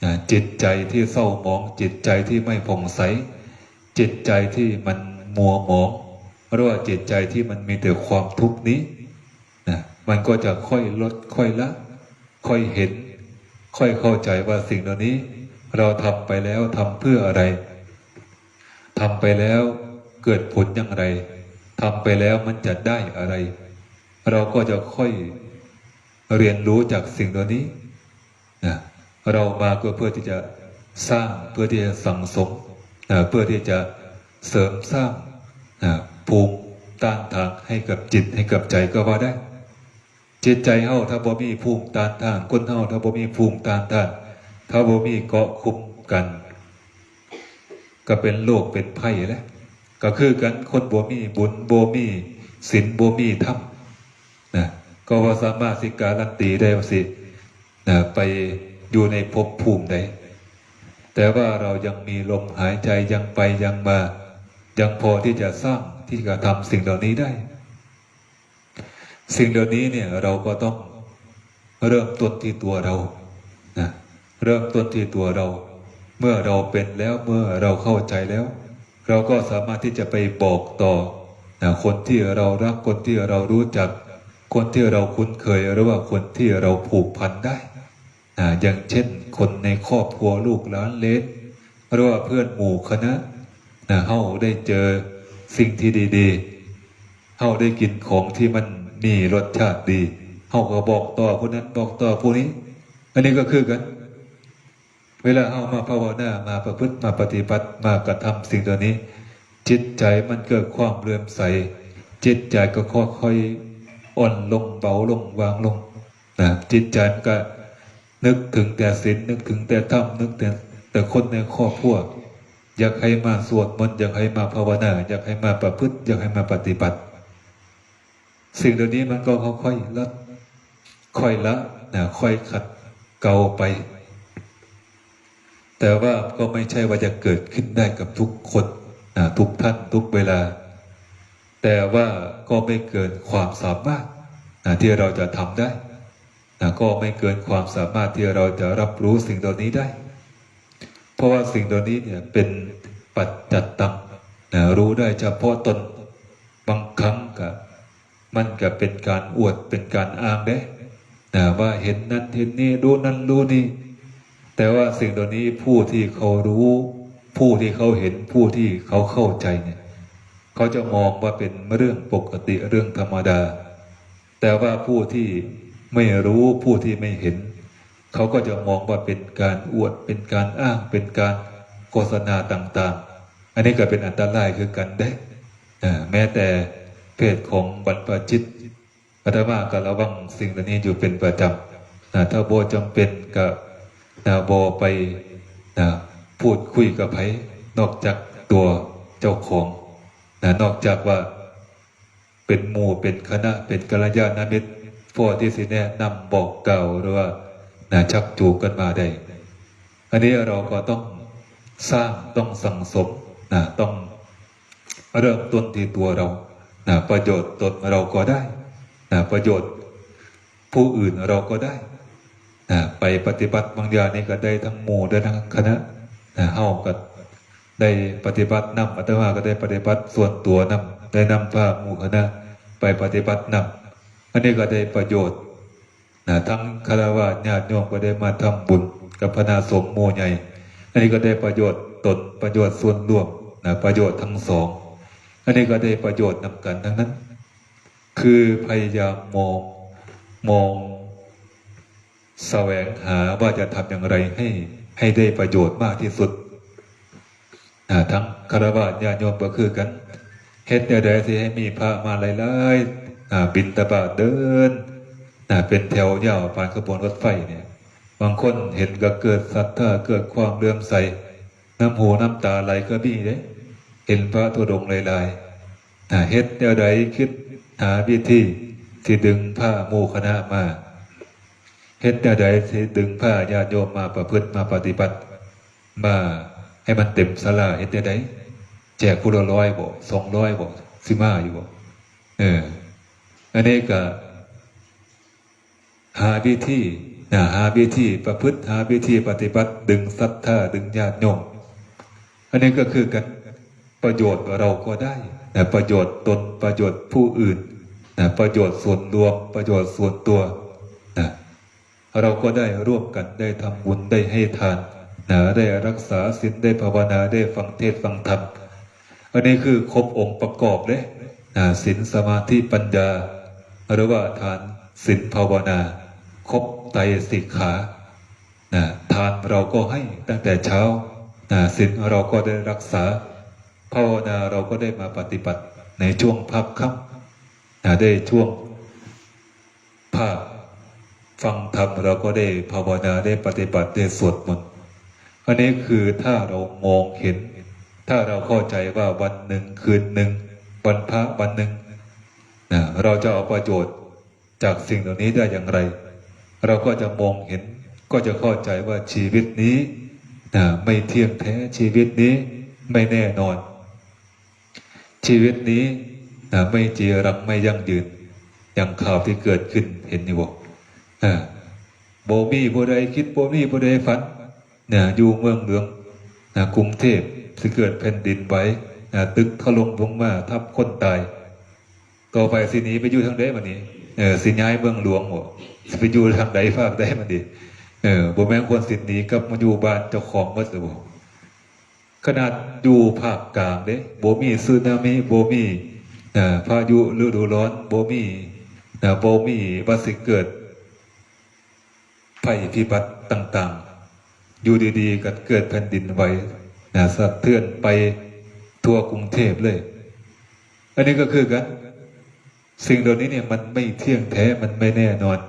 ນະ, ຈິດໃຈທີ່ເສົ້າໝອງ, ຈິດໃຈທີ່ໄມ່ຜ່ອງໃສ, ຈິດໃຈທີ່ມັນມົວໝອງ ຫຼືວ່າຈິດໃຈທີ່ມັນມີແຕ່ຄວາມທຸກນີ້ ນະ, ມັນກໍຈະຄ່ອຍລົດ ຄ່ອຍລະ ຄ່ອຍເຫັນ ຄ່ອຍເຂົ້າໃຈວ່າສິ່ງເຫຼົ່ານີ້ເຮົາທຳໄປແລ້ວທຳເພື່ອອະໄລ? ທຳໄປແລ້ວເກີດຜົນຢ່າງໃດ? ທຳໄປແລ້ວມັນຈະໄດ້ອະໄລ? ເຮົາກໍຈະຄ່ອຍຮຽນຮູ້ຈາກສິ່ງເຫຼົ່ານີ້. ນະ, ເຮົາມາກໍເພື່ອທີ່ຈະສ້າງ ເພື່ອທີ່ຈະສັງສົມນະ, ເພື່ອທີ່ຈະເສີມສ້າງນະ ພູມຕ້ານທານໃຫ້ກັບຈິດ ໃຫ້ກັບໃຈກໍວ່າໄດ້. ຈິດໃຈເຮົາຖ້າບໍ່ມີພູມຕ້ານທານ, ຄົນເຮົາຖ້າບໍ່ມີພູມຕ້ານທານ, ຖ້າບໍ່ມີເກາະຄຸ້ມກັນ, ກໍເປັນໂລກເປັນໄພແຫຼະ. ກໍຄືກັນ ຄົນບໍ່ມີບຸນ ບໍ່ມີສິນ ບໍ່ມີທຳນະ, ກໍບໍ່ສາມາດຊິກາລັນຕີໄດ້ວ່າຊິ ນະ ໄປຢູ່ໃນພົບພູມໃດ, ແຕ່ວ່າເຮົາຍັງມີລົມຫາຍໃຈ ຍັງໄປຍັງມາ, ຍັງພໍທີ່ຈະສ້າງ ທີ່ຈະທຳສິ່ງເຫຼົ່ານີ້ໄດ້. ສິ່ງເຫຼົ່ານີ້ເນຍ ເຮົາກໍຕ້ອງເລີ່ມຕົ້ນທີ່ຕົວເຮົານະ, ເລີ່ມຕົ້ນທີ່ຕົວເຮົາ. ເມື່ອເຮົາເປັນແລ້ວ ເມື່ອເຮົາເຂົ້າໃຈແລ້ວ ເຮົາກໍສາມາດທີ່ຈະໄປບອກຕໍ່ນະ ຄົນທີ່ເຮົາຮັກ ຄົນທີ່ເຮົາຮູ້ຈັກ ຄົນທີ່ເຮົາຄຸ້ນເຄີຍ ຫຼືວ່າຄົນທີ່ເຮົາຜູກພັນໄດ້ນະ, ຢ່າງເຊັ່ນ ຄົນໃນຄອບຄົວ ລູກຫຼານເລນ ຫຼືວ່າເພື່ອນໝູ່ຄະນະນະ. ເຮົາໄດ້ເຈີສິ່ງທີ່ດີໆ ເຮົາໄດ້ກິນຂອງທີ່ມັນມີລົດຊາດດີ ເຮົາກໍບອກຕໍ່ຜູ້ນັ້ນ ບອກຕໍ່ຜູ້ນີ້. ອັນນີ້ກໍຄືກັນ ເວລາເຮົາມາພາວະນາ ມາປະພຶດ ມາປະຕິບັດ ມາກະທຳສິ່ງເຫຼົ່ານີ້ ຈິດໃຈມັນເກີດຄວາມເຫຼື້ອມໃສ, ຈິດໃຈກໍຄ່ອຍໆອ່ອນລົງ ເບົາລົງ ວາງລົງນະ. ຈິດໃຈມັນກໍນຶກເຖິງແຕ່ສິນ ນຶກເຖິງແຕ່ທຳ ນຶກແຕ່ ແຕ່ຄົນໃນຄອບຄົວ ຢາກໃຫ້ມາສວດມົນ ຢາກໃຫ້ມາພາວະນາ ຢາກໃຫ້ມາປະພຶດ ຢາກໃຫ້ມາປະຕິບັດ. ສິ່ງເຫຼົ່ານີ້ມັນກໍຄ່ອຍໆລົດ ຄ່ອຍລະນະ ຄ່ອຍຂັດເກົາໄປ. ແຕ່ວ່າກໍໄມ່ໃຊ່ວ່າຈະເກີດຂຶ້ນໄດ້ກັບທຸກຄົນນະ ທຸກທ່ານ ທຸກເວລາ, ແຕ່ວ່າກໍໄມ່ເກີນຄວາມສາມາດນະ ທີ່ເຮົາຈະທຳໄດ້ນະ, ກໍໄມ່ເກີນຄວາມສາມາດທີ່ເຮົາຈະຮັບຮູ້ສິ່ງເຫຼົ່ານີ້ໄດ້. ເພາະວ່າສິ່ງເຫຼົ່ານີ້ເນຍເປັນປັດຈັດຕັງນະ ຮູ້ໄດ້ສະເພາະຕົນ. ບາງຄັ້ງກະ ມັນກະເປັນການອວດ ເປັນການອ້າງເດ້ນະ ວ່າເຫັນນັ້ນເຫັນນີ້ ຮູ້ນັ້ນຮູ້ນີ້. ແຕ່ວ່າສິ່ງເຫຼົ່ານີ້ ຜູ້ທີ່ເຂົາຮູ້ ຜູ້ທີ່ເຂົາເຫັນ ຜູ້ທີ່ເຂົາເຂົ້າໃຈເນຍ ເຂົາຈະມອງວ່າເປັນເລື່ອງປົກກະຕິ ເລື່ອງທຳມະດາ. ແຕ່ວ່າຜູ້ທີ່ໄມ່ຮູ້ ຜູ້ທີ່ໄມ່ເຫັນ ເຂົາກໍຈະມອງວ່າເປັນການອວດ ເປັນການອ້າງ ເປັນການໂຄສະນາຕ່າງໆ. ອັນນີ້ກໍເປັນອັນຕະລາຍຄືກັນເດ້. ເອີ ແມ້ແຕ່ເພດຂອງບັນພະຈິດ ອາດຕະມາກໍລະວັງສິ່ງເຫຼົ່ານີ້ຢູ່ເປັນປະຈຳນະ. ຖ້າບໍ່ຈຳເປັນກໍນະ ບໍ່ໄປນະ ພູດຄຸຍກັບໃຜ ນອກຈາກຕົວເຈົ້າຂອງນະ, ນອກຈາກວ່າ ເປັນໝູ່ເປັນຄະນະ ເປັນກັນລະຍານະມິດ ພໍທີ່ຊິແນະນຳບອກກ່າວ ຫຼືວ່ານະ ຊັກຈູງກັນມາໄດ້. ເ ອັນນີ້ເຮົາກໍຕ້ອງສ້າງ ຕ້ອງສັງສົມນະ ຕ້ອງເລີ່ມຕົ້ນທີ່ຕົວເຮົານະ ປະໂຫຍດຕົນເຮົາກໍໄດ້ນະ ປະໂຫຍດຜູ້ອື່ນເຮົາກໍໄດ້ນະ ໄປປະຕິບັດບາງຢ່າງນີ້ກໍໄດ້ທັງໝູ່ໄດ້ທັງຄະນະນະ ເຮົາກໍໄດ້ປະຕິບັດນຳ ອາດຕະມາກໍໄດ້ປະຕິບັດສ່ວນຕົວນຳ ໄດ້ນຳພາໝູ່ຄະນະໄປປະຕິບັດນຳ ອັນນີ້ກໍໄດ້ປະໂຫຍດ ນະ ທັງຄາລະວາດຍາດໂຍມກໍໄດ້ມາທຳບຸນກັບຄະນະສົງฆ์ໝູ່ໃຫຍ່ ອັນນີ້ກໍໄດ້ປະໂຫຍດຕົນ ປະໂຫຍດສ່ວນລວມນະ ປະໂຫຍດທັງສອງ ອັນນີ້ກໍໄດ້ປະໂຫຍດນຳກັນທັງນັ້ນ ຄືພະຍາຍາມມອງ ມອງສະແຫວງຫາວ່າຈະທຳຢ່າງໃດໃຫ້ ໃຫ້ໄດ້ປະໂຫຍດມາກທີ່ສຸດ. ນະ ທັງຄາລະວາດຍາດໂຍມກໍຄືກັນ ເຮັດແນວໃດຊິໃຫ້ມີພະມາຫຼາຍໆ ນະ ບິນທະບາດເດີນນະ ເປັນແຖວຍາວປານຂະບວນລົດໄຟນີ້ ບາງຄົນເຫັນກໍເກີດສັດທາ ເກີດຄວາມເຫຼື້ອມໃສ ນ້ຳຫູນ້ຳຕາໄຫຼກໍມີເດ້ ເຫັນພະທຸດົງຫຼາຍໆ ນະ ເຮັດແນວໃດ ຄິດຫາວິທີຊິດຶງພະໝູ່ຄະນະມາ ເຮັດແນວໃດຊິດຶງພາຍາດໂຍມມາປະພຶດ ມາປະຕິບັດ ມາໃຫ້ມັນເຕັມສາລາ ເຮັດແນວໃດ ແຈກຜູ້ລະຮ້ອຍບໍ ສອງຮ້ອຍບໍ ຊິມາຢູ່ບໍ ເອີ ອັນນີ້ກະຫາວິທີນະ ຫາວິທີປະພຶດ ຫາວິທີປະຕິບັດ ດຶງສັດທາ ດຶງຍາດໂຍມ ອັນນີ້ກໍຄືກັນ ປະໂຫຍດເຮົາກໍໄດ້ນະ ປະໂຫຍດຕົນ ປະໂຫຍດຜູ້ອື່ນນະ ປະໂຫຍດສ່ວນລວມ ປະໂຫຍດສ່ວນຕົວນະ ເຮົາກໍໄດ້ຮ່ວມກັນ ໄດ້ທຳບຸນ ໄດ້ໃຫ້ທານນະ ໄດ້ຮັກສາສິນ ໄດ້ພາວະນາ ໄດ້ຟັງເທດຟັງທຳ ອັນນີ້ຄືຄົບອົງປະກອບເດ້ນະ ສິນ ສະມາທິ ປັນຍາ ຫຼືວ່າທານ ສິນ ພາວະນາ ຄົບໄຕສິກຂາ ນະ ທານເຮົາກໍໃຫ້ຕັ້ງແຕ່ເຊົ້ານະ ສິນເຮົາກໍໄດ້ຮັກສາ ພາວະນາເຮົາກໍໄດ້ມາປະຕິບັດໃນຊ່ວງພາກຄ່ຳນະ ໄດ້ຊ່ວງພາກຟັງທຳ ເຮົາກໍໄດ້ພາວະນາ ໄດ້ປະຕິບັດ ໄດ້ສວດມົນ ອັນນີ້ຄືຖ້າເຮົາມອງເຫັນ ຖ້າເຮົາເຂົ້າໃຈວ່າວັນໜຶ່ງຄືນໜຶ່ງ ວັນພະວັນໜຶ່ງນະ ເຮົາຈະເອົາປະໂຫຍດ ຈາກສິ່ງເຫຼົ່ານີ້ໄດ້ຢ່າງไร เราก็จะมองเห็น ก็จะเข้าใจว่าชีวิตนี้นะไม่เที่ยงแท้ ชีวิตนี้ไม่แน่นอน ชีวิตนี้นะไม่จีรัง ไม่ยั่งยืน อย่างข่าวที่เกิดขึ้น เห็นอยู่บ่ อ่า บ่มีผู้ใดคิด บ่มีผู้ใดฝัน ນະ ຢູ່ເມືອງຫຼວງນະ ກຸງເທບ ຊິເກີດແຜ່ນດິນໄຫວນະ ຕຶກຖະຫຼົ່ມລົງມາທັບຄົນຕາຍ ຕໍ່ໄປຊິໜີໄປຢູ່ທາງໃດບັດນີ້ ເອີ ຊິຍ້າຍເມືອງຫຼວງບໍ ຊິໄປຢູ່ທາງໃດພາກໃດບັດນີ້ ເອີ ບໍ່ແມ່ນຄວນຊິໜີກັບມາຢູ່ບ້ານເຈົ້າຂອງໝົດຊະບໍ ຂະໜາດຢູ່ພາກກາງເດ້ ບໍ່ມີສຸນາມິ ບໍ່ມີນະ ພາຍຸລະດູຮ້ອນ ບໍ່ມີນະ ບໍ່ມີວ່າຊິເກີດ ໄພພິບັດຕ່າງໆ ຢູ່ດີໆກໍເກີດແຜ່ນດິນໄຫວນະ ສະເທືອນໄປທົ່ວກຸງເທບເລີຍ ອັນນີ້ກໍຄືກັນ ສິ່ງເຫຼົ່ານີ້ນີ້ມັນໄມ່ທ່ຽງແທ້ ມັນໄມ່ແນ່ນອນ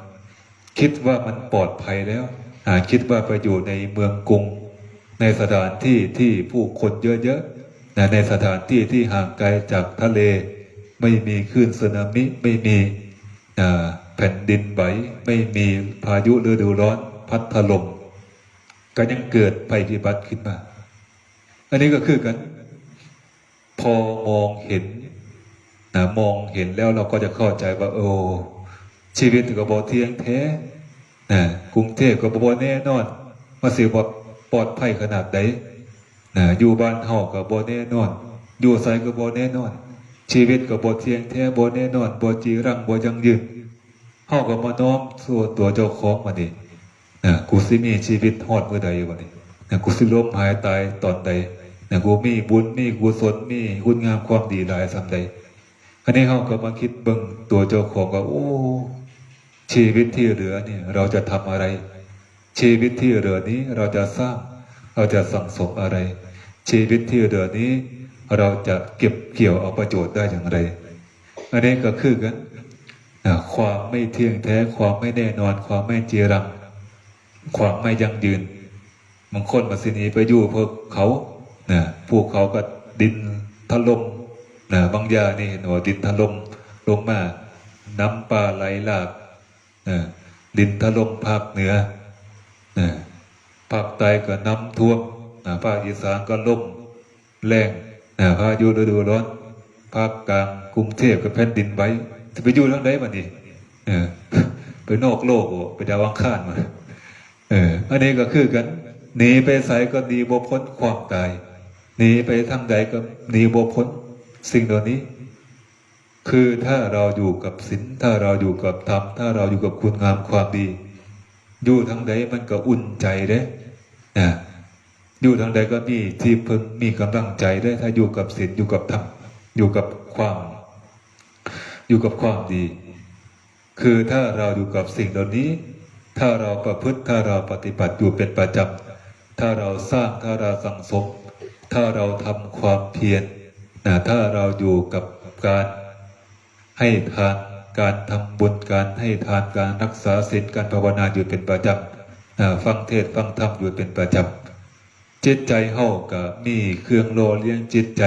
ຄິດວ່າມັນປອດໄພແລ້ວ ອາ ຄິດວ່າໄປຢູ່ໃນເມືອງກຸງ ໃນສະຖານທີ່ທີ່ຜູ້ຄົນເຍີະໆ ນະ ໃນສະຖານທີ່ທີ່ຫ່າງໄກຈາກທະເລ ໄມ່ມີຄື້ນສຸນາມິ ໄມ່ມີ ອ່າ ແຜ່ນດິນໄຫວ ໄມ່ມີພາຍຸລະດູຮ້ອນພັດຖະຫຼົ່ມ ກໍຍັງເກີດໄພພິບັດຂຶ້ນມາ ອັນນີ້ກໍຄືກັນ ພໍມອງເຫັນນະ ມອງເຫັນແລ້ວເຮົາກໍຈະເຂົ້າໃຈວ່າ ໂອ້ ຊີວິດກໍບໍ່ທ່ຽງແທ້ນະ ກຸງເທບກໍບໍ່ແນ່ນອນ ວ່າຊິປອດໄພຂະໜາດໃດ ນະ ຢູ່ບ້ານເຮົາກໍບໍ່ແນ່ນອນ ຢູ່ໃສກໍບໍ່ແນ່ນອນ ຊີວິດກໍບໍ່ທ່ຽງແທ້ ບໍ່ແນ່ນອນ ບໍ່ຈີລັງ ບໍ່ຢັ້ງຢືນ ເຮົາກໍມານ້ອມສູ່ຕົວເຈົ້າຂອງບັດນີ້ ນະ ກູຊິມີຊີວິດຮອດມື້ໃດບັດນີ້ ນະ ກູຊິລົ້ມຫາຍຕາຍຕອນໃດ ນະ ກູມີບຸນ ມີກຸສົນ ມີຄຸນງາມຄວາມດີຫຼາຍສ່ຳໃດ ອັນນີ້ເຮົາກໍມາຄິດເບິ່ງຕົວເຈົ້າຂອງວ່າ ໂອ້ ຊີວິດທີ່ເຫຼືອນີ້ເຮົາຈະທຳອະໄລ? ຊີວິດທີ່ເຫຼືອນີ້ເຮົາຈະສ້າງ ເຮົາຈະສັງສົມອະໄລ? ຊີວິດທີ່ເຫຼືອນີ້ເຮົາຈະເກັບກ່ຽວເອົາປະໂຫຍດໄດ້ຢ່າງໃດ? ອັນນີ້ກໍຄືກັນນະ ຄວາມໄມ່ທ່ຽງແທ້ ຄວາມໄມ່ແນ່ນອນ ຄວາມໄມ່ຈີລັງ ຄວາມໄມ່ຢັ້ງຢືນ. ບາງຄົນກໍຊິໜີໄປຢູ່ພູເຂົານະ ພູເຂົາກໍດິນຖະຫຼົ່ມນະ ບາງຢ່າງນີ້ເຫັນບໍ່ ດິນຖະຫຼົ່ມລົງມາ ນ້ຳປ່າໄຫຼຫຼາກ ເອີ ດິນຖະຫຼົ່ມພາກເໜືອ ເອີ ພາກໃຕ້ກໍນ້ຳຖ້ວມ ນະ ພາກອີສານກໍລົມແລ້ງ ນະ ພາຍຸລະດູຮ້ອນ ພາກກາງກຸງເທບກໍແຜ່ນດິນໄຫວ ຊິໄປຢູ່ທາງໃດບັດນີ້? ເອີ ໄປນອກໂລກບໍ? ໄປດາວອັງຄານບໍ? ເອີ ອັນນີ້ກໍຄືກັນ ໜີໄປໃສກໍໜີບໍ່ພົ້ນຄວາມຕາຍ ໜີໄປທາງໃດກໍໜີບໍ່ພົ້ນສິ່ງເຫຼົ່ານີ້. ຄືຖ້າເຮົາຢູ່ກັບສິນ ຖ້າເຮົາຢູ່ກັບທຳ ຖ້າເຮົາຢູ່ກັບຄຸນງາມຄວາມດີ ຢູ່ທາງໃດມັນກໍອຸ່ນໃຈເດ້ ນະ ຢູ່ທາງໃດກໍມີທີ່ເພິ່ງ ມີກຳລັງໃຈເດ້ ຖ້າຢູ່ກັບສິນ ຢູ່ກັບທຳ ຢູ່ກັບຄວາມ ຢູ່ກັບຄວາມດີ. ຄືຖ້າເຮົາຢູ່ກັບສິ່ງເຫຼົ່ານີ້ ຖ້າເຮົາປະພຶດ ຖ້າເຮົາປະຕິບັດຢູ່ເປັນປະຈຳ ຖ້າເຮົາສ້າງ ຖ້າເຮົາສັງສົມ ຖ້າເຮົາທຳຄວາມພຽນ ນະ ຖ້າເຮົາຢູ່ກັບການໃຫ້ທານ ການທຳບຸນ ການໃຫ້ທານ ການຮັກສາສິນ ການພາວະນາຢູ່ເປັນປະຈຳ ນະ ຟັງເທດຟັງທຳຢູ່ເປັນປະຈຳ ຈິດໃຈເຮົາກໍມີເຄື່ອງຫຼໍ່ລ້ຽງຈິດໃຈ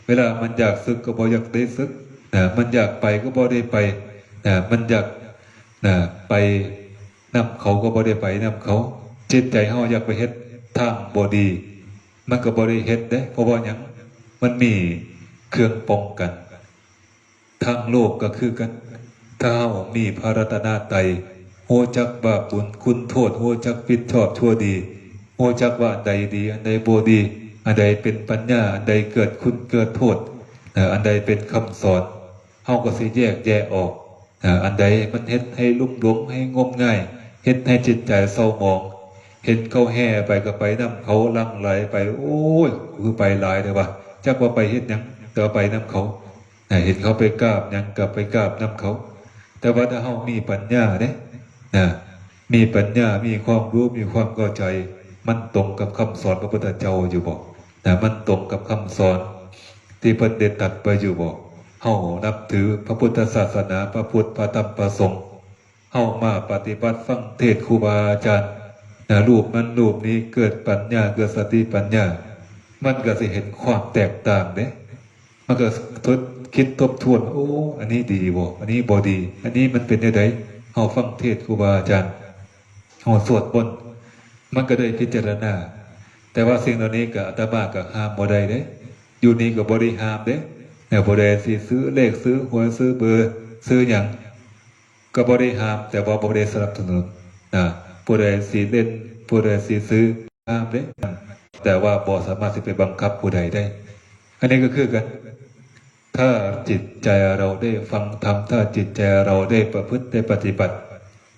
ເວລາມັນຢາກສຶກກໍບໍ່ຢາກໄດ້ສຶກ ນະ ມັນຢາກໄປກໍບໍ່ໄດ້ໄປ ນະ ມັນຢາກ ນະ ໄປນຳເຂົາກໍບໍ່ໄດ້ໄປນຳເຂົາ ຈິດໃຈເຮົາຢາກໄປເຮັດທາງບໍ່ດີ ມັນກໍບໍ່ໄດ້ເຮັດເດ້ ເພາະວ່າຫຍັງ? ມັນມີເຄື່ອງປ້ອງກັນ. ທາງໂລກກໍຄືກັນ ຖ້າເຮົາມີພະລັດຕະນະໄຕ ຮູ້ຈັກບາບບຸນຄຸນໂທດ ຮູ້ຈັກຜິດຊອບຊົ່ວດີ ຮູ້ຈັກວ່າອັນໃດດີ ອັນໃດບໍ່ດີ ອັນໃດເປັນປັນຍາ ອັນໃດເກີດຄຸນເກີດໂທດ ເອີ ອັນໃດເປັນຄຳສອນ ເຮົາກໍຊິແຍກແຍະອອກ ເອີ ອັນໃດມັນເຮັດໃຫ້ລຸ່ມຫຼົງ ໃຫ້ງົມງາຍ ເຮັດໃຫ້ຈິດໃຈເສົ້າໝອງ ເຫັນເຂົາແຫ່ໄປກໍໄປນຳເຂົາ ຫຼັ່ງໄຫຼໄປ ໂອ້ຍ ຄືໄປຫຼາຍແທ້ວະ ຈັກວ່າໄປເຮັດຫຍັງ ແຕ່ວ່າໄປນຳເຂົາ ນະ ເຫັນເຂົາໄປກາບຫຍັງກໍໄປກາບນຳເຂົາ ແຕ່ວ່າຖ້າເຮົາມີປັນຍາເດ້ ນະ ມີປັນຍາ ມີຄວາມຮູ້ ມີຄວາມເຂົ້າໃຈ ມັນຕົງກັບຄຳສອນພະພຸດທະເຈົ້າຢູ່ບໍ່? ນະ ມັນຕົງກັບຄຳສອນທີ່ເພິ່ນໄດ້ຕັດໄວ້ຢູ່ບໍ່? ເຮົານັບຖືພະພຸດທະສາສະໜາ ພະພຸດ ພະທຳ ພະສົງ ເຮົາມາປະຕິບັດຟັງເທດຄູບາອາຈານ ນະ ຮູບນັ້ນຮູບນີ້ ເກີດປັນຍາ ເກີດສະຕິປັນຍາ ມັນກໍຊິເຫັນຄວາມແຕກຕ່າງເດ້ ມັນກໍທົບ ຄິດທົບທວນ ໂອ້ ອັນນີ້ດີບໍ່? ອັນນີ້ບໍ່ດີ ອັນນີ້ມັນເປັນແນວໃດ? ເຮົາຟັງເທດຄູບາອາຈານ ເຮົາສວດມົນ ມັນກໍໄດ້ພິຈາລະນາ ແຕ່ວ່າສິ່ງເຫຼົ່ານີ້ກໍອາດຕະມາກໍຫ້າມບໍ່ໄດ້ເດ້ ຢູ່ນີ້ກໍບໍ່ໄດ້ຫ້າມເດ້ ແນວຜູ້ໃດຊິຊື້ເລກ ຊື້ຫວຍ ຊື້ເບີ ຊື້ຫຍັງ ກໍບໍ່ໄດ້ຫ້າມ ແຕ່ວ່າບໍ່ໄດ້ສະໜັບສະໜູນນະ ຜູ້ໃດຊິເຫຼັ້ນ ຜູ້ໃດຊິຊື້ ຫ້າມເດ້ ແຕ່ວ່າບໍ່ສາມາດຊິໄປບັງຄັບຜູ້ໃດໄດ້ ອັນນີ້ກໍຄືກັນ ຖ້າຈິດໃຈເຮົາໄດ້ຟັງທຳ ຖ້າຈິດໃຈເຮົາໄດ້ປະພຶດ ໄດ້ປະຕິບັດ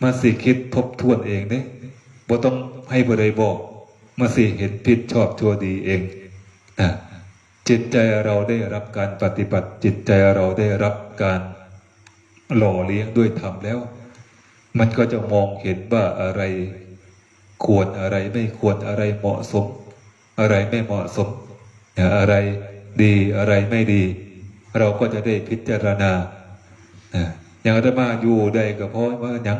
ມັນຊິຄິດທົບທວນເອງເດ້ ບໍ່ຕ້ອງໃຫ້ຜູ້ໃດບອກ ມັນຊິເຫັນຜິດຊອບຊົ່ວດີເອງນະ. ຈິດໃຈເຮົາໄດ້ຮັບການປະຕິບັດ ຈິດໃຈເຮົາໄດ້ຮັບການຫຼໍ່ລ້ຽງດ້ວຍທຳແລ້ວ ມັນກໍຈະມອງເຫັນວ່າອະໄລຄວນ ອະໄລໄມ່ຄວນ ອະໄລເໝາະສົມ ອະໄລໄມ່ເໝາະສົມ ອະໄລດີ ອະໄລໄມ່ດີ ເຮົາກໍຈະໄດ້ພິຈາລະນາ. ນະ ຢ່າງອາດຕະມາຢູ່ໄດ້ກໍເພາະວ່າຫຍັງ?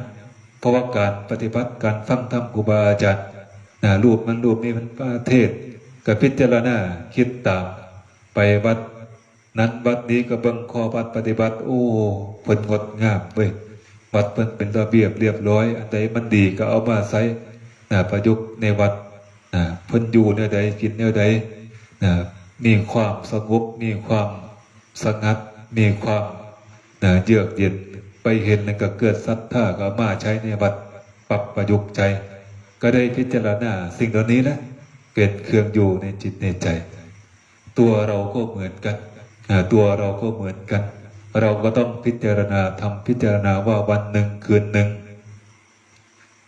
ເພາະວ່າການປະຕິບັດ ການຟັງທຳຄູບາອາຈານ ນະ ຮູບນັ້ນຮູບນີ້ເພິ່ນປະເທດ ກໍພິຈາລະນາ ຄິດຕາມ ໄປວັດນັ້ນວັດນີ້ ກໍເບິ່ງຂໍ້ວັດປະຕິບັດ ໂອ້ ເພິ່ນງົດງາມເວີຍ ວັດເພິ່ນເປັນລະບຽບລຽບຮ້ອຍ ອັນໃດມັນດີກໍເອົາມາໃຊ້ ນະ ປະຍຸກໃນວັດ ນະ ເພິ່ນຢູ່ແນວໃດ ກິນແນວໃດ ນະ ມີຄວາມສະຫງົບ ມີຄວາມສະຫງັດ ມີຄວາມ ນະ ເຢືອກເຢັນ ໄປເຫັນແລ້ວກໍເກີດສັດທາ ກໍເອົາມາໃຊ້ໃນວັດ ປັບປະຍຸກໃຊ້ ກໍໄດ້ພິຈາລະນາສິ່ງເຫຼົ່ານີ້ແຫຼະ ເປັນເຄື່ອງຢູ່ໃນຈິດໃນໃຈ. ຕົວເຮົາກໍເໝືອນກັນ ອາ ຕົວເຮົາກໍເໝືອນກັນ ເຮົາກໍຕ້ອງພິຈາລະນາທຳ ພິຈາລະນາວ່າວັນໜຶ່ງ ຄືນໜຶ່ງ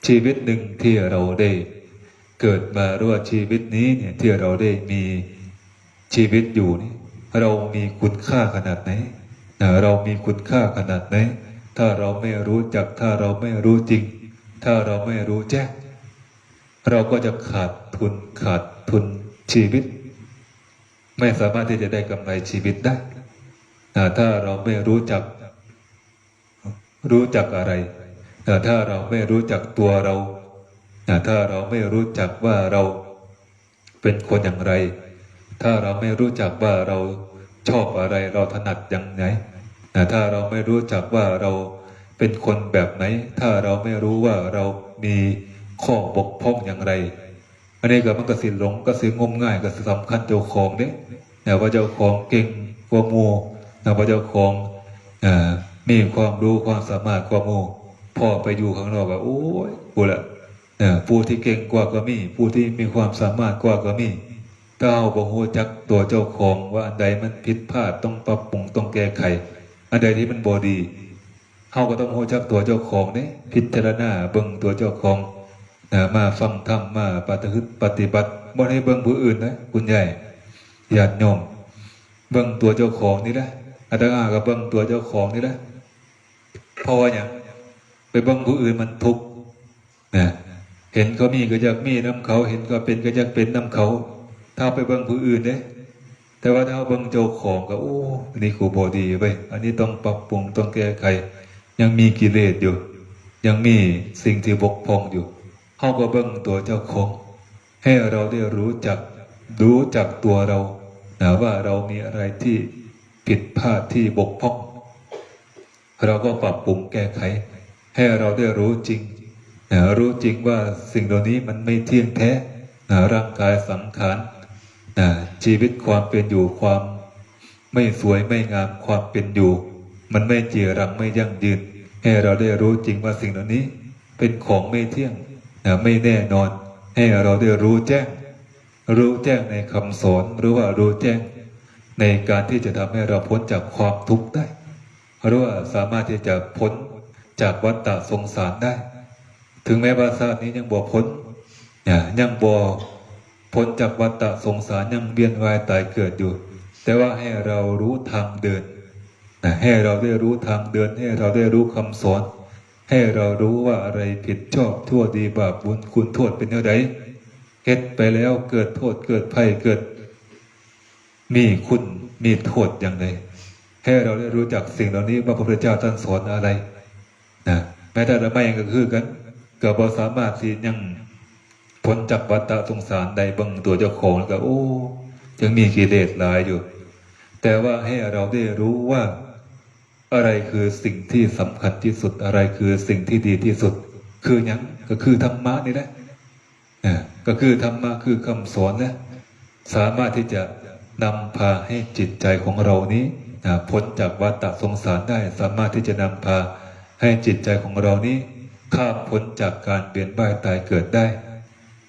ຊີວິດໜຶ່ງທີ່ເຮົາໄດ້ເກີດມາ ຫຼືວ່າຊີວິດນີ້ເນຍ ທີ່ເຮົາໄດ້ມີຊີວິດຢູ່ນີ້ ເຮົາມີຄຸນຄ່າຂະໜາດໃດ? ນະ ເຮົາມີຄຸນຄ່າຂະໜາດໃດ? ຖ້າເຮົາໄມ່ຮູ້ຈັກ ຖ້າເຮົາໄມ່ຮູ້ຈິງ ຖ້າເຮົາໄມ່ຮູ້ແຈ້ງ ເຮົາກໍຈະຂາດທຶນ ຂາດທຶນຊີວິດ ໄມ່ສາມາດທີ່ຈະໄດ້ກຳໄລຊີວິດໄດ້ ນະ ຖ້າເຮົາໄມ່ຮູ້ຈັກ ຮູ້ຈັກອະໄລ ນະ ຖ້າເຮົາໄມ່ຮູ້ຈັກຕົວເຮົາ ນະ ຖ້າເຮົາໄມ່ຮູ້ຈັກວ່າເຮົາເປັນຄົນຢ່າງໃດ ຖ້າເຮົາໄມ່ຮູ້ຈັກວ່າເຮົາຊອບອະໄລ ເຮົາຖະໜັດຢ່າງໃດ ນະ ຖ້າເຮົາໄມ່ຮູ້ຈັກວ່າເຮົາເປັນຄົນແບບໃດ ຖ້າເຮົາໄມ່ຮູ້ວ່າເຮົາມີຂໍ້ບົກຜ່ອງຢ່າງໃດ ອັນນີ້ກໍ ມັນກໍຊິຫຼົງ ກໍຊິງົມງາຍ ກໍຊິສຳຄັນເຈົ້າຂອງເດ້ ແຕ່ວ່າເຈົ້າຂອງເກັ່ງກວ່າໝູ່ ແຕ່ວ່າເຈົ້າຂອງ ເອີ ມີຄວາມຮູ້ຄວາມສາມາດກວ່າໝູ່ ພໍໄປຢູ່ຂ້າງນອກກໍ ໂອ້ຍ ພຸ້ນລະ ເອີ ຜູ້ທີ່ເກັ່ງກວ່າກໍມີ ຜູ້ທີ່ມີຄວາມສາມາດກວ່າກໍມີ. ຖ້າເຮົາບໍ່ຮູ້ຈັກຕົວເຈົ້າຂອງວ່າອັນໃດມັນຜິດພາດ ຕ້ອງປັບປຸງ ຕ້ອງແກ້ໄຂ ອັນໃດທີ່ມັນບໍ່ດີ ເຮົາກໍຕ້ອງຮູ້ຈັກຕົວເຈົ້າຂອງເດ້ ພິຈາລະນາເບິ່ງຕົວເຈົ້າຂອງ ນະ ມາຟັງທຳ ມາປະພຶດປະຕິບັດ ບໍ່ໄດ້ເບິ່ງຜູ້ອື່ນນະ ຄຸນຍາຍ ຍາດໂຍມ ເບິ່ງຕົວເຈົ້າຂອງນີ້ແຫຼະ. ອາດຕະມາກໍເບິ່ງຕົວເຈົ້າຂອງນີ້ແຫຼະ. ເພາະວ່າຫຍັງ? ໄປເບິ່ງຜູ້ອື່ນມັນທຸກ ນະ ເຫັນເຂົາມີກໍຢາກມີນຳເຂົາ ເຫັນເຂົາເປັນກໍຢາກເປັນນຳເຂົາ ຖ້າໄປເບິ່ງຜູ້ອື່ນເດ້. ແຕ່ວ່າຖ້າເຮົາເບິ່ງເຈົ້າຂອງກໍ ໂອ້ ອັນນີ້ກໍບໍ່ດີເວີຍ ອັນນີ້ຕ້ອງປັບປຸງ ຕ້ອງແກ້ໄຂ ຍັງມີກິເລດຢູ່ ຍັງມີສິ່ງທີ່ບົກຜ່ອງຢູ່ ເຮົາກໍເບິ່ງຕົວເຈົ້າຂອງ ໃຫ້ເຮົາໄດ້ຮູ້ຈັກ ຮູ້ຈັກຕົວເຮົານະ ວ່າເຮົາມີອະໄລທີ່ຜິດພາດ ທີ່ບົກຜ່ອງ ເຮົາກໍປັບປຸງແກ້ໄຂ ໃຫ້ເຮົາໄດ້ຮູ້ຈິງນະ ຮູ້ຈິງວ່າສິ່ງເຫຼົ່ານີ້ມັນໄມ່ທ່ຽງແທ້ນະ ຮ່າງກາຍສັງຂານນະ ຊີວິດຄວາມເປັນຢູ່ ຄວາມໄມ່ສວຍໄມ່ງາມ ຄວາມເປັນຢູ່ ມັນໄມ່ຈີລັງ ໄມ່ຢັ້ງຢືນ ໃຫ້ເຮົາໄດ້ຮູ້ຈິງວ່າສິ່ງເຫຼົ່ານີ້ເປັນຂອງໄມ່ທ່ຽງນະ ໄມ່ແນ່ນອນ ໃຫ້ເຮົາໄດ້ຮູ້ແຈ້ງ ຮູ້ແຈ້ງໃນຄຳສອນ ຫຼືວ່າຮູ້ແຈ້ງໃນການທີ່ຈະທຳໃຫ້ເຮົາພົ້ນຈາກຄວາມທຸກໄດ້ ຫຼືວ່າສາມາດທີ່ຈະພົ້ນຈາກວັດຕະສົງສານໄດ້. ເຖິງແມ້ວ່າຊາດນີ້ຍັງບໍ່ພົ້ນນະ ຍັງບໍ່ພົ້ນຈາກວັດຕະສົງສານ ຍັງວຽນວ່າຍຕາຍເກີດຢູ່ ແຕ່ວ່າໃຫ້ເຮົາຮູ້ທາງເດີນນະ ໃຫ້ເຮົາໄດ້ຮູ້ທາງເດີນ ໃຫ້ເຮົາໄດ້ຮູ້ຄຳສອນ ໃຫ້ເຮົາຮູ້ວ່າອະໄລຜິດຊອບ ຊົ່ວດີ ບາບບຸນ ຄຸນໂທດເປັນແນວໃດ ເຮັດໄປແລ້ວເກີດໂທດເກີດໄພ ເກີດມີຄຸນມີໂທດຢ່າງໃດ ໃຫ້ເຮົາໄດ້ຮູ້ຈັກສິ່ງເຫຼົ່ານີ້ວ່າພະພຸດທະເຈົ້າທ່ານສອນອະໄລນະ. ແມ້ແຕ່ອາດຕະມາເອງກໍຄືກັນ ກໍບໍ່ສາມາດທີ່ຍັງພົ້ນຈາກວັດຕະສົງສານໄດ້ ເບິ່ງຕົວເຈົ້າຂອງແລ້ວກໍ ໂອ້ ຍັງມີກິເລດຫຼາຍຢູ່. ແຕ່ວ່າໃຫ້ເຮົາໄດ້ຮູ້ວ່າ ອະໄລຄືສິ່ງທີ່ສຳຄັນທີ່ສຸດ ອະໄລຄືສິ່ງທີ່ດີທີ່ສຸດ ຄືຫຍັງ? ກໍຄືທຳມະນີ້ແຫຼະ ເອີ ກໍຄືທຳມະ ຄືຄຳສອນແຫຼະ ສາມາດທີ່ຈະນຳພາໃຫ້ຈິດໃຈຂອງເຮົານີ້ນະ ພົ້ນຈາກວັດຕະສົງສານໄດ້ ສາມາດທີ່ຈະນຳພາໃຫ້ຈິດໃຈຂອງເຮົານີ້ຂ້າມພົ້ນຈາກການວຽນວ່າຍຕາຍເກີດໄດ້.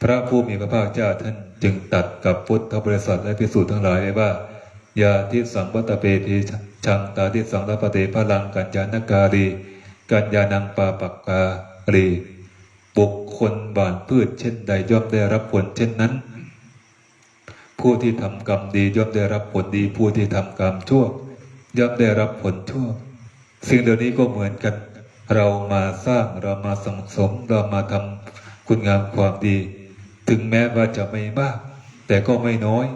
ພະຜູ້ມີພະພາກເຈົ້າທ່ານຈຶ່ງຕັດກັບພຸດທະບໍລິສັດ ແລະ ພິກຂຸທັງຫຼາຍໄວ້ວ່າ ຍາທິສັງວັດຕະເປ ທີຄະສັງ ຕາທິສັງລະພັນເຕ ພະລັງກັນຍານະກາລີ ກັນຍານັງປາປະກາລີ ບຸກຄົນຫວ່ານພືດເຊັ່ນໃດ ຍ່ອມໄດ້ຮັບຜົນເຊັ່ນນັ້ນ. ຜູ້ທີ່ທຳກຳດີ ຍ່ອມໄດ້ຮັບຜົນດີ ຜູ້ທີ່ທຳກຳຊົ່ວ ຍ່ອມໄດ້ຮັບຜົນຊົ່ວ. ສິ່ງເຫຼົ່ານີ້ກໍເໝືອນກັນ ເຮົາມາສ້າງ ເຮົາມາສັງສົມ ເຮົາມາທຳຄຸນງາມຄວາມດີ ເຖິງແມ້ວ່າຈະໄມ່ມາກ ແຕ່ກໍໄມ່ນ້ອຍ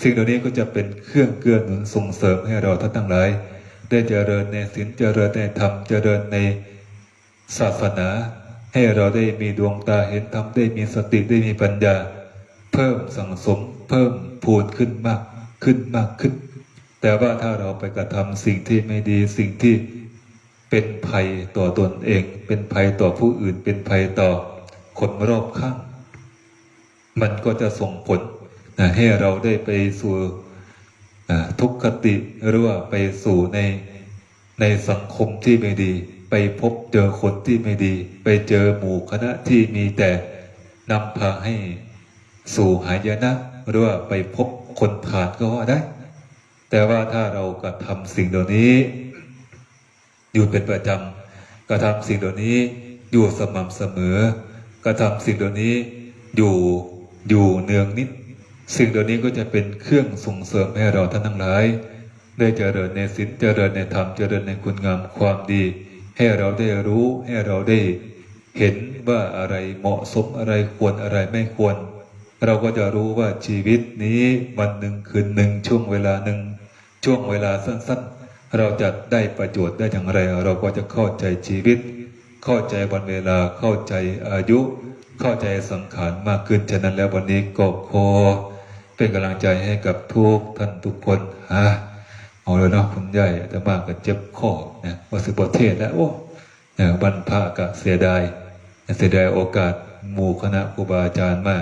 ສິ່ງເຫຼົ່ານີ້ກໍຈະເປັນເຄື່ອງເກື້ອໜູນສົ່ງເສີມໃຫ້ເຮົາທ່ານທັງຫຼາຍ ໄດ້ຈະເລີນໃນສິນ ຈະເລີນໃນທຳ ຈະເລີນໃນ ສາສະໜາ ໃຫ້ເຮົາໄດ້ມີດວງຕາເຫັນທຳ ໄດ້ມີສະຕິ ໄດ້ມີປັນຍາ ເພີ່ມສັງສົມ ເພີ່ມພູນຂຶ້ນມາກ ຂຶ້ນມາກຂຶ້ນ. ແຕ່ວ່າຖ້າເຮົາໄປກະທຳສິ່ງທີ່ໄມ່ດີ ສິ່ງທີ່ເປັນໄພຕໍ່ຕົນເອງ ເປັນໄພຕໍ່ຜູ້ອື່ນ ເປັນໄພຕໍ່ຄົນຮອບຂ້າງ ມັນກໍຈະສົ່ງຜົນນະ ໃຫ້ເຮົາໄດ້ໄປສູ່ ນະ ທຸກຄະຕິ ຫຼືວ່າໄປສູ່ໃນ ໃນສັງຄົມທີ່ໄມ່ດີ ໄປພົບເຈີຄົນທີ່ໄມ່ດີ ໄປເຈີໝູ່ຄະນະທີ່ມີແຕ່ນຳພາໃຫ້ສູ່ຫາຍະນະ ຫຼືວ່າໄປພົບຄົນພານກໍວ່າໄດ້. ແຕ່ວ່າຖ້າເຮົາກະທຳສິ່ງເຫຼົ່ານີ້ ຢູ່ເປັນປະຈຳ ກະທຳສິ່ງເຫຼົ່ານີ້ຢູ່ສະໝ່ຳສະເໝີ ກະທຳສິ່ງເຫຼົ່ານີ້ຢູ່ ຢູ່ເນືອງນິດ ສິ່ງເຫຼົ່ານີ້ກໍຈະເປັນເຄື່ອງສົ່ງເສີມໃຫ້ເຮົາທ່ານທັງຫຼາຍ ໄດ້ຈະເລີນໃນສິນ ຈະເລີນໃນທຳ ຈະເລີນໃນຄຸນງາມຄວາມດີ ໃຫ້ເຮົາໄດ້ຮູ້ ໃຫ້ເຮົາໄດ້ເຫັນວ່າອະໄລເໝາະສົມ ອະໄລຄວນ ອະໄລໄມ່ຄວນ ເຮົາກໍຈະຮູ້ວ່າຊີວິດນີ້ ວັນໜຶ່ງ ຄືນໜຶ່ງ ຊ່ວງເວລາໜຶ່ງ ຊ່ວງເວລາສັ້ນໆ ເຮົາຈະໄດ້ປະໂຫຍດໄດ້ຢ່າງໃດ ເຮົາກໍຈະເຂົ້າໃຈຊີວິດ ເຂົ້າໃຈວັນເວລາ ເຂົ້າໃຈອາຍຸ ເຂົ້າໃຈສັງຂານມາກຂຶ້ນ. ສະນັ້ນແລ້ວ ວັນນີ້ກໍຂໍເປັນກຳລັງໃຈໃຫ້ກັບທຸກທ່ານທຸກຄົນ. ອາ ເອົາແລ້ວເນາະ ຄຸນຍາຍ ອາດຕະມາກໍເຈັບຄໍນະ ວ່າຊິບໍ່ເທດແລ້ວ ໂອ້ ເອີ ວັນພະກໍເສຍດາຍ ເສຍດາຍໂອກາດ ໝູ່ຄະນະຄູບາອາຈານມາ.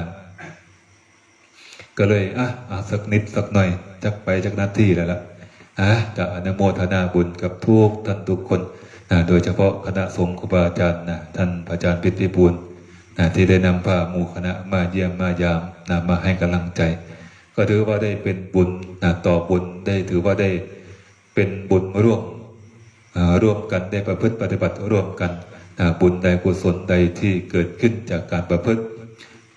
ກໍເລີຍ ອ່ະ ເອົາສັກນິດສັກໜ້ອຍ ຈັກໄປຈັກນາທີແລ້ວລະ ອ່ະ ຈະອະນຸໂມທະນາບຸນກັບທຸກທ່ານທຸກຄົນນະ ໂດຍສະເພາະຄະນະສົງ ຄູບາອາຈານນະ ທ່ານພະອາຈານພິດວິບູນນະ ທີ່ໄດ້ນຳພາໝູ່ຄະນະມາຢ້ຽມມາຢາມນະ ມາໃຫ້ກຳລັງໃຈ ກໍຖືວ່າໄດ້ເປັນບຸນນະ ຕໍ່ບຸນ ໄດ້ຖືວ່າໄດ້ ເປັນບຸນຮ່ວມ ເອີ່ ຮ່ວມກັນໄດ້ປະພຶດປະຕິບັດຮ່ວມກັນ ເອີ່ ບຸນໃດກຸສົນໃດທີ່ເກີດຂຶ້ນຈາກການປະພຶດ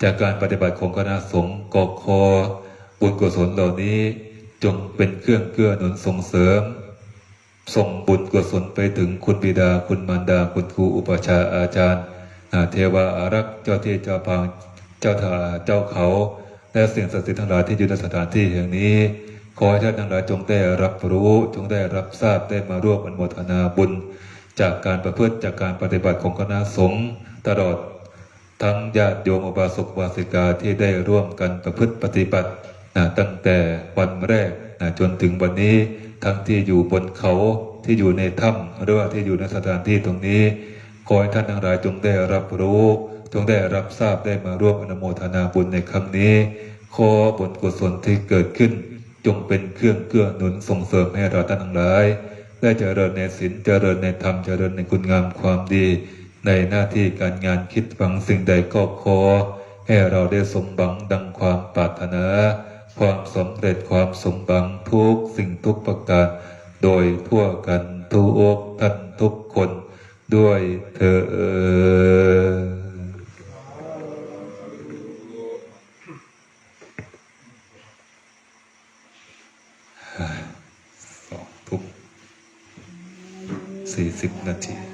ຈາກການປະຕິບັດຂອງຄະນະສົງ ກໍຂໍບຸນກຸສົນເຫຼົ່ານີ້ ຈົ່ງເປັນເຄື່ອງເກື້ອໜູນສົ່ງເສີມ ສົ່ງບຸນກຸສົນໄປເຖິງຄຸນບິດາ ຄຸນມານດາ ຄຸນຄູອຸປະຊາອາຈານ ເທວາອາລັກ ເຈົ້າທີ່ເຈົ້າທາງ ເຈົ້າທ່າ ເຈົ້າເຂົາ ແລະ ສິ່ງສັກສິດທັງຫຼາຍທີ່ຢູ່ໃນສະຖານທີ່ແຫ່ງນີ້ ຂໍໃຫ້ທ່ານທັງຫຼາຍຈົ່ງໄດ້ຮັບຮູ້ ຈົ່ງໄດ້ຮັບຊາບ ໄດ້ມາຮ່ວມອະນຸໂມທະນາບຸນ ຈາກການປະພຶດ ຈາກການປະຕິບັດຂອງຄະນະສົງ ຕະຫຼອດທັງຍາດໂຍມອຸບາສົກອຸບາສິກາທີ່ໄດ້ຮ່ວມກັນປະພຶດປະຕິບັດນະ ຕັ້ງແຕ່ວັນແລກນະ ຈົນເຖິງວັນນີ້ ທັງທີ່ຢູ່ບົນເຂົາ ທີ່ຢູ່ໃນຖ້ຳ ຫຼືວ່າທີ່ຢູ່ໃນສະຖານທີ່ຕົງນີ້ ຂໍໃຫ້ທ່ານທັງຫຼາຍຈົ່ງໄດ້ຮັບຮູ້ ຈົ່ງໄດ້ຮັບຊາບ ໄດ້ມາຮ່ວມອະນຸໂມທະນາບຸນໃນຄັ້ງນີ້ ຂໍບຸນກຸສົນທີ່ເກີດຂຶ້ນ ຈົ່ງເປັນເຄື່ອງເກື້ອໜູນສົ່ງເສີມໃຫ້ເຮົາທ່ານທັງຫຼາຍ ໄດ້ຈະເລີນໃນສິນ ຈະເລີນໃນທຳ ຈະເລີນໃນຄຸນງາມຄວາມດີ ໃນໜ້າທີ່ການງານ ຄິດຫວັງສິ່ງໃດກໍຂໍໃຫ້ເຮົາໄດ້ສົມຫວັງດັ່ງຄວາມປາດຖະໜາ ຄວາມສຳເລັດ ຄວາມສົມຫວັງທຸກສິ່ງທຸກປະການ ໂດຍທົ່ວກັນທຸກທ່ານທຸກຄົນ ດ້ວຍເທີນ. ສອງທຸ່ມສີ່ສິບນາທີ.